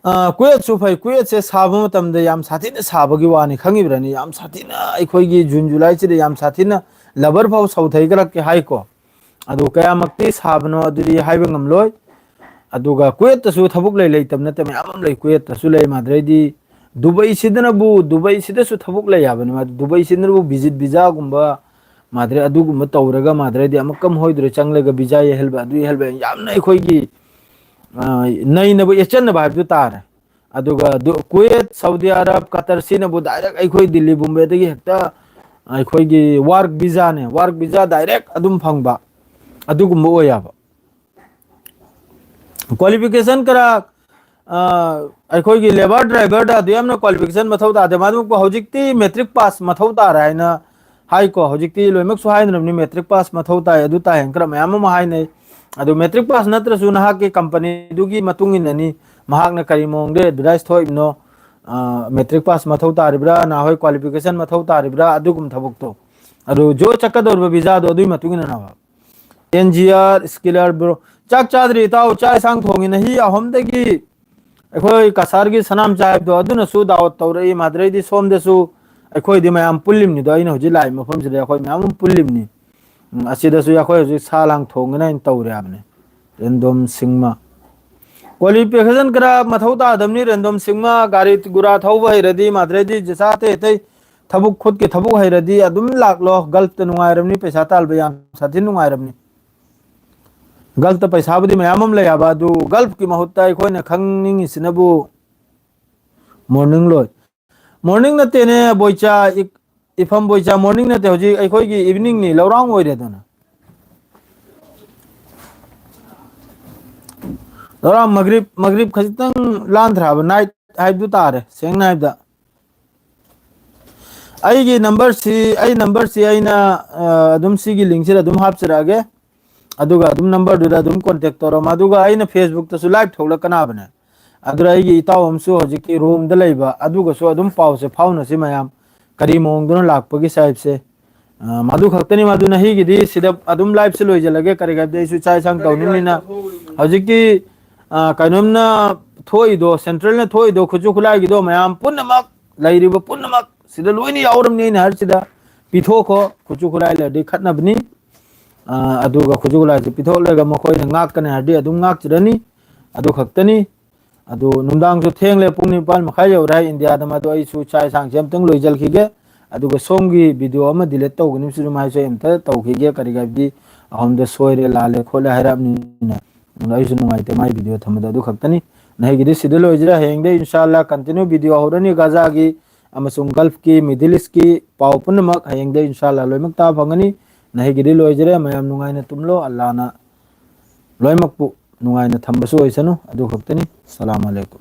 ꯑ, ꯀꯨꯋꯦꯠꯁꯨ ꯐꯩ, ꯀꯨꯋꯦꯠꯁꯦ ꯁꯥꯕ ꯃꯇꯝꯗ ꯌꯥꯝ ꯁꯥꯊꯤꯅ ꯁꯥꯕꯒꯤ ꯋꯥꯅꯤ, ꯈꯪꯉꯤꯕ꯭ꯔꯅꯤ? ꯌꯥꯝ ꯁꯥꯊꯤꯅ ꯑꯩꯈꯣꯏꯒꯤ June Julyꯁꯤꯗ ꯌꯥꯝ ꯁꯥꯊꯤꯅ rubber ꯐꯥꯎ ꯁꯧꯊꯩꯒꯠꯂꯛꯀꯦ ꯍꯥꯏꯀꯣ꯫ ꯑꯗꯨ ꯀꯌꯥꯃꯛꯇꯤ ꯁꯥꯕꯅꯣ ꯑꯗꯨꯗꯤ ꯍꯥꯏꯕ ꯉꯝꯂꯣꯏ꯫ ꯑꯗꯨꯒ ꯀꯨꯋꯦꯠꯇꯁꯨ ꯊꯕꯛ ꯂꯩ ꯂꯩꯇꯕ ꯅꯠꯇꯦ, ꯃꯌꯥꯝ ꯑꯃ ꯂꯩ, ꯀꯨꯋꯦꯠꯇꯁꯨ ꯂꯩ, ꯃꯥꯗ꯭ꯔꯩꯗꯤ ꯗꯨꯕꯩꯁꯤꯗꯅꯕꯨ, ꯗꯨꯕꯩꯁꯤꯗꯁꯨ ꯊꯕꯛ ꯂꯩ ꯍꯥꯏꯕꯅꯤ꯫ ꯃꯥꯗꯤ ꯗꯨꯕꯩꯁꯤꯗꯅꯕꯨ visit visaꯒꯨꯝꯕ, ꯃꯥꯗ꯭ꯔꯩ ꯑꯗꯨꯒꯨꯝꯕ ꯇꯧꯔꯒ, ꯃꯥꯗ꯭ꯔꯩꯗꯤ ꯑꯃꯨꯛꯀꯝ ꯍꯣꯏꯗ꯭ꯔꯦ ꯆꯪꯂꯒ visa ꯌꯩꯍꯜꯕ, ꯑꯗꯨ ꯌꯩꯍꯜꯕ ꯌꯥꯝꯅ ꯑꯩꯈꯣꯏꯒꯤ, ꯑ, ꯅꯩꯅꯕ, ꯌꯦꯠꯆꯟꯅꯕ ꯍꯥꯏꯕꯗꯨ ꯇꯥꯔꯦ꯫ ꯑꯗꯨꯒ ꯗꯨ-, ꯀꯨꯋꯦꯠ, ꯁꯥꯎꯗꯤ ꯑꯔꯕ, ꯀꯇꯔ ꯁꯤꯅꯕꯨ direct ꯑꯩꯈꯣꯏ ꯗꯤꯜꯂꯤ ꯕꯣꯝꯕꯦꯗꯒꯤ ꯍꯦꯛꯇ ꯑꯩꯈꯣꯏꯒꯤ work visaꯅꯦ, work visa direct ꯑꯗꯨꯝ ꯐꯪꯕ, ꯑꯗꯨꯒꯨꯝꯕ ꯑꯣꯏ ꯍꯥꯏꯕ꯫ Qualification ꯈꯔ, ꯑ, ꯑꯩꯈꯣꯏꯒꯤ labour driverꯗ ꯑꯗꯨ ꯌꯥꯝꯅ qualification ꯃꯊꯧ ꯇꯥꯗꯦ꯫ ꯃꯗꯨ ꯍꯧꯖꯤꯛꯇꯤ matric pass ꯃꯊꯧ ꯇꯥꯔꯦ ꯍꯥꯏꯅ ꯍꯥꯏꯀꯣ꯫ ꯍꯧꯖꯤꯛꯇꯤ ꯂꯣꯏꯅꯃꯛꯁꯨ ꯍꯥꯏꯅꯔꯕꯅꯤ, matric pass ꯃꯊꯧ ꯇꯥꯏ, ꯑꯗꯨ ꯇꯥꯏ ꯍꯥꯏꯅ ꯈꯔ ꯃꯌꯥꯝ ꯑꯃ ꯍꯥꯏꯅꯩ꯫ ꯑꯗꯨ matric pass ꯅꯠꯇ꯭ꯔꯁꯨ ꯅꯍꯥꯛꯀꯤ companyꯗꯨꯒꯤ ꯃꯇꯨꯡ ꯏꯟꯅꯅꯤ, ꯃꯍꯥꯛꯅ ꯀꯔꯤ ꯃꯑꯣꯡꯗ advertise ꯊꯣꯛꯏꯕꯅꯣ, ꯑ, matric pass ꯃꯊꯧ ꯇꯥꯔꯤꯕ꯭ꯔꯥ, ꯅꯍꯥꯛꯍꯣꯏ qualification ꯃꯊꯧ ꯇꯥꯔꯤꯕ꯭ꯔꯥ, ꯑꯗꯨꯒꯨꯝꯕ ꯊꯕꯛꯇꯣ꯫ ꯑꯗꯨ ꯖꯣ ꯆꯠꯀꯗꯧꯔꯤꯕ visaꯗꯣ ꯑꯗꯨꯒꯤ ꯃꯇꯨꯡ ꯏꯟꯅꯅꯦꯕ꯫ N G R, skiller bro꯫ ꯆꯥꯛ ꯆꯥꯗ꯭ꯔꯤ ꯏꯇꯥꯎ, ꯆꯥꯛ ꯏꯟꯁꯥꯡ ꯊꯣꯡꯉꯤ꯫ ꯅꯍꯤ ꯑꯍꯨꯝꯗꯒꯤ ꯑꯩꯈꯣꯏ ꯀꯁꯥꯔꯒꯤ ꯁꯅꯥꯝꯆꯥ ꯍꯥꯏꯕꯗꯣ, ꯑꯗꯨꯅꯁꯨ ꯗꯥꯋꯠ ꯇꯧꯔꯛꯏ꯫ ꯃꯥꯗ꯭ꯔꯩꯗꯤ ꯁꯣꯝꯗꯁꯨ ꯑꯩꯈꯣꯏꯗꯤ ꯃꯌꯥꯝ ꯄꯨꯜꯂꯤꯕꯅꯤꯗꯣ, ꯑꯩꯅ ꯍꯧꯖꯤꯛ ꯂꯥꯛꯏꯕ ꯃꯐꯝꯁꯤꯗ ꯑꯩꯈꯣꯏ ꯃꯌꯥꯝ ꯑꯃ ꯄꯨꯜꯂꯤꯕꯅꯤ꯫ ꯎꯝ, ꯑꯁꯤꯗꯁꯨ ꯑꯩꯈꯣꯏ ꯍꯧꯖꯤꯛ ꯁꯥ ꯂꯥꯡ ꯊꯣꯡꯒꯅꯤ ꯍꯥꯏꯅ ꯇꯧꯔꯦ ꯍꯥꯏꯕꯅꯤ꯫ ꯔꯦꯟꯗꯣꯝ ꯁꯤꯡꯃ꯫ Qualification ꯈꯔ ꯃꯊꯧ ꯇꯥꯗꯕꯅꯤ꯫ ꯔꯦꯟꯗꯣꯝ ꯁꯤꯡꯃ ꯒꯥꯔꯤ ꯒꯨꯔꯥ ꯊꯧꯕ ꯍꯩꯔꯗꯤ, ꯃꯥꯗ꯭ꯔꯩꯗꯤ ꯖꯤꯁꯥ ꯑꯇꯩ ꯑꯇꯩ ꯊꯕꯛ ꯈꯨꯠꯀꯤ ꯊꯕꯛ ꯍꯩꯔꯗꯤ ꯑꯗꯨꯝ ꯂꯥꯛꯂꯣ꯫ ꯒꯜꯐꯇ ꯅꯨꯡꯉꯥꯏꯔꯕꯅꯤ, ꯄꯩꯁꯥ ꯇꯥꯜꯕ ꯌꯥꯝ ꯁꯥꯊꯤ ꯅꯨꯡꯉꯥꯏꯔꯕꯅꯤ꯫ ꯒꯜꯐꯇ ꯄꯩꯁꯥꯕꯨꯗꯤ ꯃꯌꯥꯝ ꯑꯃ ꯂꯩ ꯍꯥꯏꯕ, ꯑꯗꯨ ꯒꯜꯐꯀꯤ ꯃꯍꯨꯠꯇ ꯑꯩꯈꯣꯏꯅ ꯈꯪꯅꯤꯡꯉꯤꯁꯤꯅꯕꯨ ꯃꯣꯔꯅꯤꯡ ꯂꯣꯏ꯫ Morning ꯅꯠꯇꯦꯅꯦ ꯕꯣꯏꯆꯥ, ꯏ-, ꯏꯐꯝ ꯕꯣꯏꯆꯥ, morning ꯅꯠꯇꯦ, ꯍꯧꯖꯤꯛ ꯑꯩꯈꯣꯏꯒꯤ evening ꯅꯤ, ꯂꯧꯔꯥꯡ ꯑꯣꯏꯔꯦꯗꯅ꯫ ꯂꯧꯔꯥꯡ ꯃꯒ꯭ꯔꯤꯕ, ꯃꯒ꯭ꯔꯤꯕ ꯈꯖꯤꯛꯇꯪ ꯂꯥꯟꯊ꯭ꯔꯕ, night ꯍꯥꯏꯕꯗꯨ ꯇꯥꯔꯦ, ꯁꯦꯡꯅ ꯍꯥꯏꯕꯗ꯫ ꯑꯩꯒꯤ number ꯁꯤ, ꯑꯩ number ꯁꯤ ꯑꯩꯅ, ꯑ, ꯑꯗꯨꯝ ꯁꯤꯒꯤ link ꯁꯤꯗ ꯑꯗꯨꯝ ꯍꯥꯞꯆꯔꯛꯑꯒꯦ꯫ ꯑꯗꯨꯒ ꯑꯗꯨꯝ number ꯗꯨꯗ ꯑꯗꯨꯝ contact ꯇꯧꯔꯝꯃꯣ꯫ ꯑꯗꯨꯒ ꯑꯩꯅ Facebook ꯇꯁꯨ live ꯊꯣꯛꯂꯛꯀꯅꯕꯅꯦ꯫ ꯑꯗꯨꯗ ꯑꯩꯒꯤ ꯏꯇꯥꯎ ꯑꯃꯁꯨ ꯍꯧꯖꯤꯛꯀꯤ Rome ꯗ ꯂꯩꯕ, ꯑꯗꯨꯒꯁꯨ ꯑꯗꯨꯝ ꯄꯥꯎꯁꯦ ꯐꯥꯎꯅꯁꯤ ꯃꯌꯥꯝ꯫ ꯀꯔꯤ ꯃꯑꯣꯡꯗꯅꯣ ꯂꯥꯛꯄꯒꯤ ꯁꯥꯏꯞꯁꯦ꯫ ꯑ, ꯃꯗꯨ ꯈꯛꯇꯅꯤ, ꯃꯗꯨꯅ ꯍꯤꯒꯤꯗꯤ ꯁꯤꯗ ꯑꯗꯨꯝ live ꯁꯦ ꯂꯣꯏꯁꯤꯜꯂꯒꯦ꯫ ꯀꯔꯤꯒꯤꯅꯣ ꯍꯥꯏꯕꯗꯤ ꯑꯩꯁꯨ ꯆꯥꯛ ꯏꯟꯁꯥꯡ ꯇꯧꯅꯤꯡꯕꯅꯤꯅ꯫ ꯍꯧꯖꯤꯛꯇꯤ, ꯑ, ꯀꯩꯅꯣꯝꯅ ꯊꯣꯛꯏꯗꯣ, central ꯅ ꯊꯣꯛꯏꯗꯣ, ꯈꯨꯠꯁꯨ ꯈꯨꯠꯂꯥꯏꯒꯤꯗꯣ, ꯃꯌꯥꯝ ꯄꯨꯝꯅꯃꯛ, ꯂꯩꯔꯤꯕ ꯄꯨꯝꯅꯃꯛ ꯁꯤꯗ ꯂꯣꯏꯅ ꯌꯥꯎꯔꯝꯅꯤ꯫ ꯑꯩꯅ ꯍꯥꯏꯔꯤꯁꯤꯗ ꯄꯤꯊꯣꯛꯈꯣ, ꯈꯨꯠꯁꯨ ꯈꯨꯠꯂꯥꯏ ꯂꯩꯔꯗꯤ ꯈꯠꯅꯕꯅꯤ꯫ ꯑ, ꯑꯗꯨꯒ ꯈꯨꯠꯁꯨ ꯈꯨꯠꯂꯥꯏꯁꯦ ꯄꯤꯊꯣꯛꯂꯒ ꯃꯈꯣꯏꯅ ꯉꯥꯛꯀꯅꯤ ꯍꯥꯏꯔꯗꯤ ꯑꯗꯨꯝ ꯉꯥꯛꯆꯔꯅꯤ꯫ ꯑꯗꯨ ꯈꯛꯇꯅꯤ꯫ ꯑꯗꯨ ꯅꯨꯡꯗꯥꯡꯁꯨ ꯊꯦꯡꯂꯦ, ꯄꯨꯡ ꯅꯤꯄꯥꯟ ꯃꯈꯥꯏ ꯌꯧꯔꯦ ꯍꯥꯏ ꯏꯟꯗꯤꯌꯥꯗ꯫ ꯃꯗꯨ ꯑꯩꯁꯨ ꯆꯥꯛ ꯏꯟꯁꯥꯡꯁꯦ ꯑꯝꯇꯪ ꯂꯣꯏꯁꯤꯜꯈꯤꯒꯦ꯫ ꯑꯗꯨꯒ ꯁꯣꯝꯒꯤ video ꯑꯃ delete ꯇꯧꯒꯅꯤ, ꯁꯤꯁꯨ ꯃꯥꯏꯁꯨ ꯑꯩ ꯑꯝꯇ ꯇꯧꯈꯤꯒꯦ꯫ ꯀꯔꯤꯒꯤ ꯍꯥꯏꯕꯗꯤ ꯑꯍꯣꯝꯗ ꯁꯣꯏꯔꯦ, ꯂꯥꯜꯂꯦ, ꯈꯣꯠꯂꯦ ꯍꯥꯏꯔꯛꯑꯕꯅꯤꯅ꯫ ꯑꯗꯣ ꯑꯩꯁꯨ ꯅꯨꯡꯉꯥꯏꯇꯦ ꯃꯥꯏ video ꯊꯝꯕꯗꯣ꯫ ꯑꯗꯨ ꯈꯛꯇꯅꯤ꯫ ꯅꯍꯩꯒꯤꯗꯤ ꯁꯤꯗ ꯂꯣꯏꯖꯔꯦ꯫ ꯍꯌꯦꯡꯗꯩ ꯏꯟꯁꯥ ꯑꯜꯂꯥ continue video ꯍꯧꯔꯅꯤ꯫ ꯒꯥꯖꯥꯒꯤ ꯑꯃꯁꯨꯡ Gulf ꯀꯤ, Middle East ꯀꯤ ꯄꯥꯎ ꯄꯨꯝꯅꯃꯛ ꯍꯌꯦꯡꯗꯩ ꯏꯟꯁꯥ ꯑꯜꯂꯥ ꯂꯣꯏꯅꯃꯛ ꯇꯥꯕ ꯐꯪꯒꯅꯤ꯫ ꯅꯍꯩꯒꯤꯗꯤ ꯂꯣꯏꯖꯔꯦ꯫ ꯃꯌꯥꯝ ꯅꯨꯡꯉꯥꯏꯅ ꯇꯨꯝꯂꯣ꯫ ꯑꯜꯂꯥꯅ ꯂꯣꯏꯅꯃꯛꯄꯨ ꯅꯨꯡꯉꯥꯏꯅ ꯊꯝꯕꯁꯨ ꯑꯣꯏꯁꯅꯨ꯫ ꯑꯗꯨ ꯈꯛꯇꯅꯤ꯫ ꯁꯂꯥꯝ ꯑꯂꯩꯀꯨꯝ꯫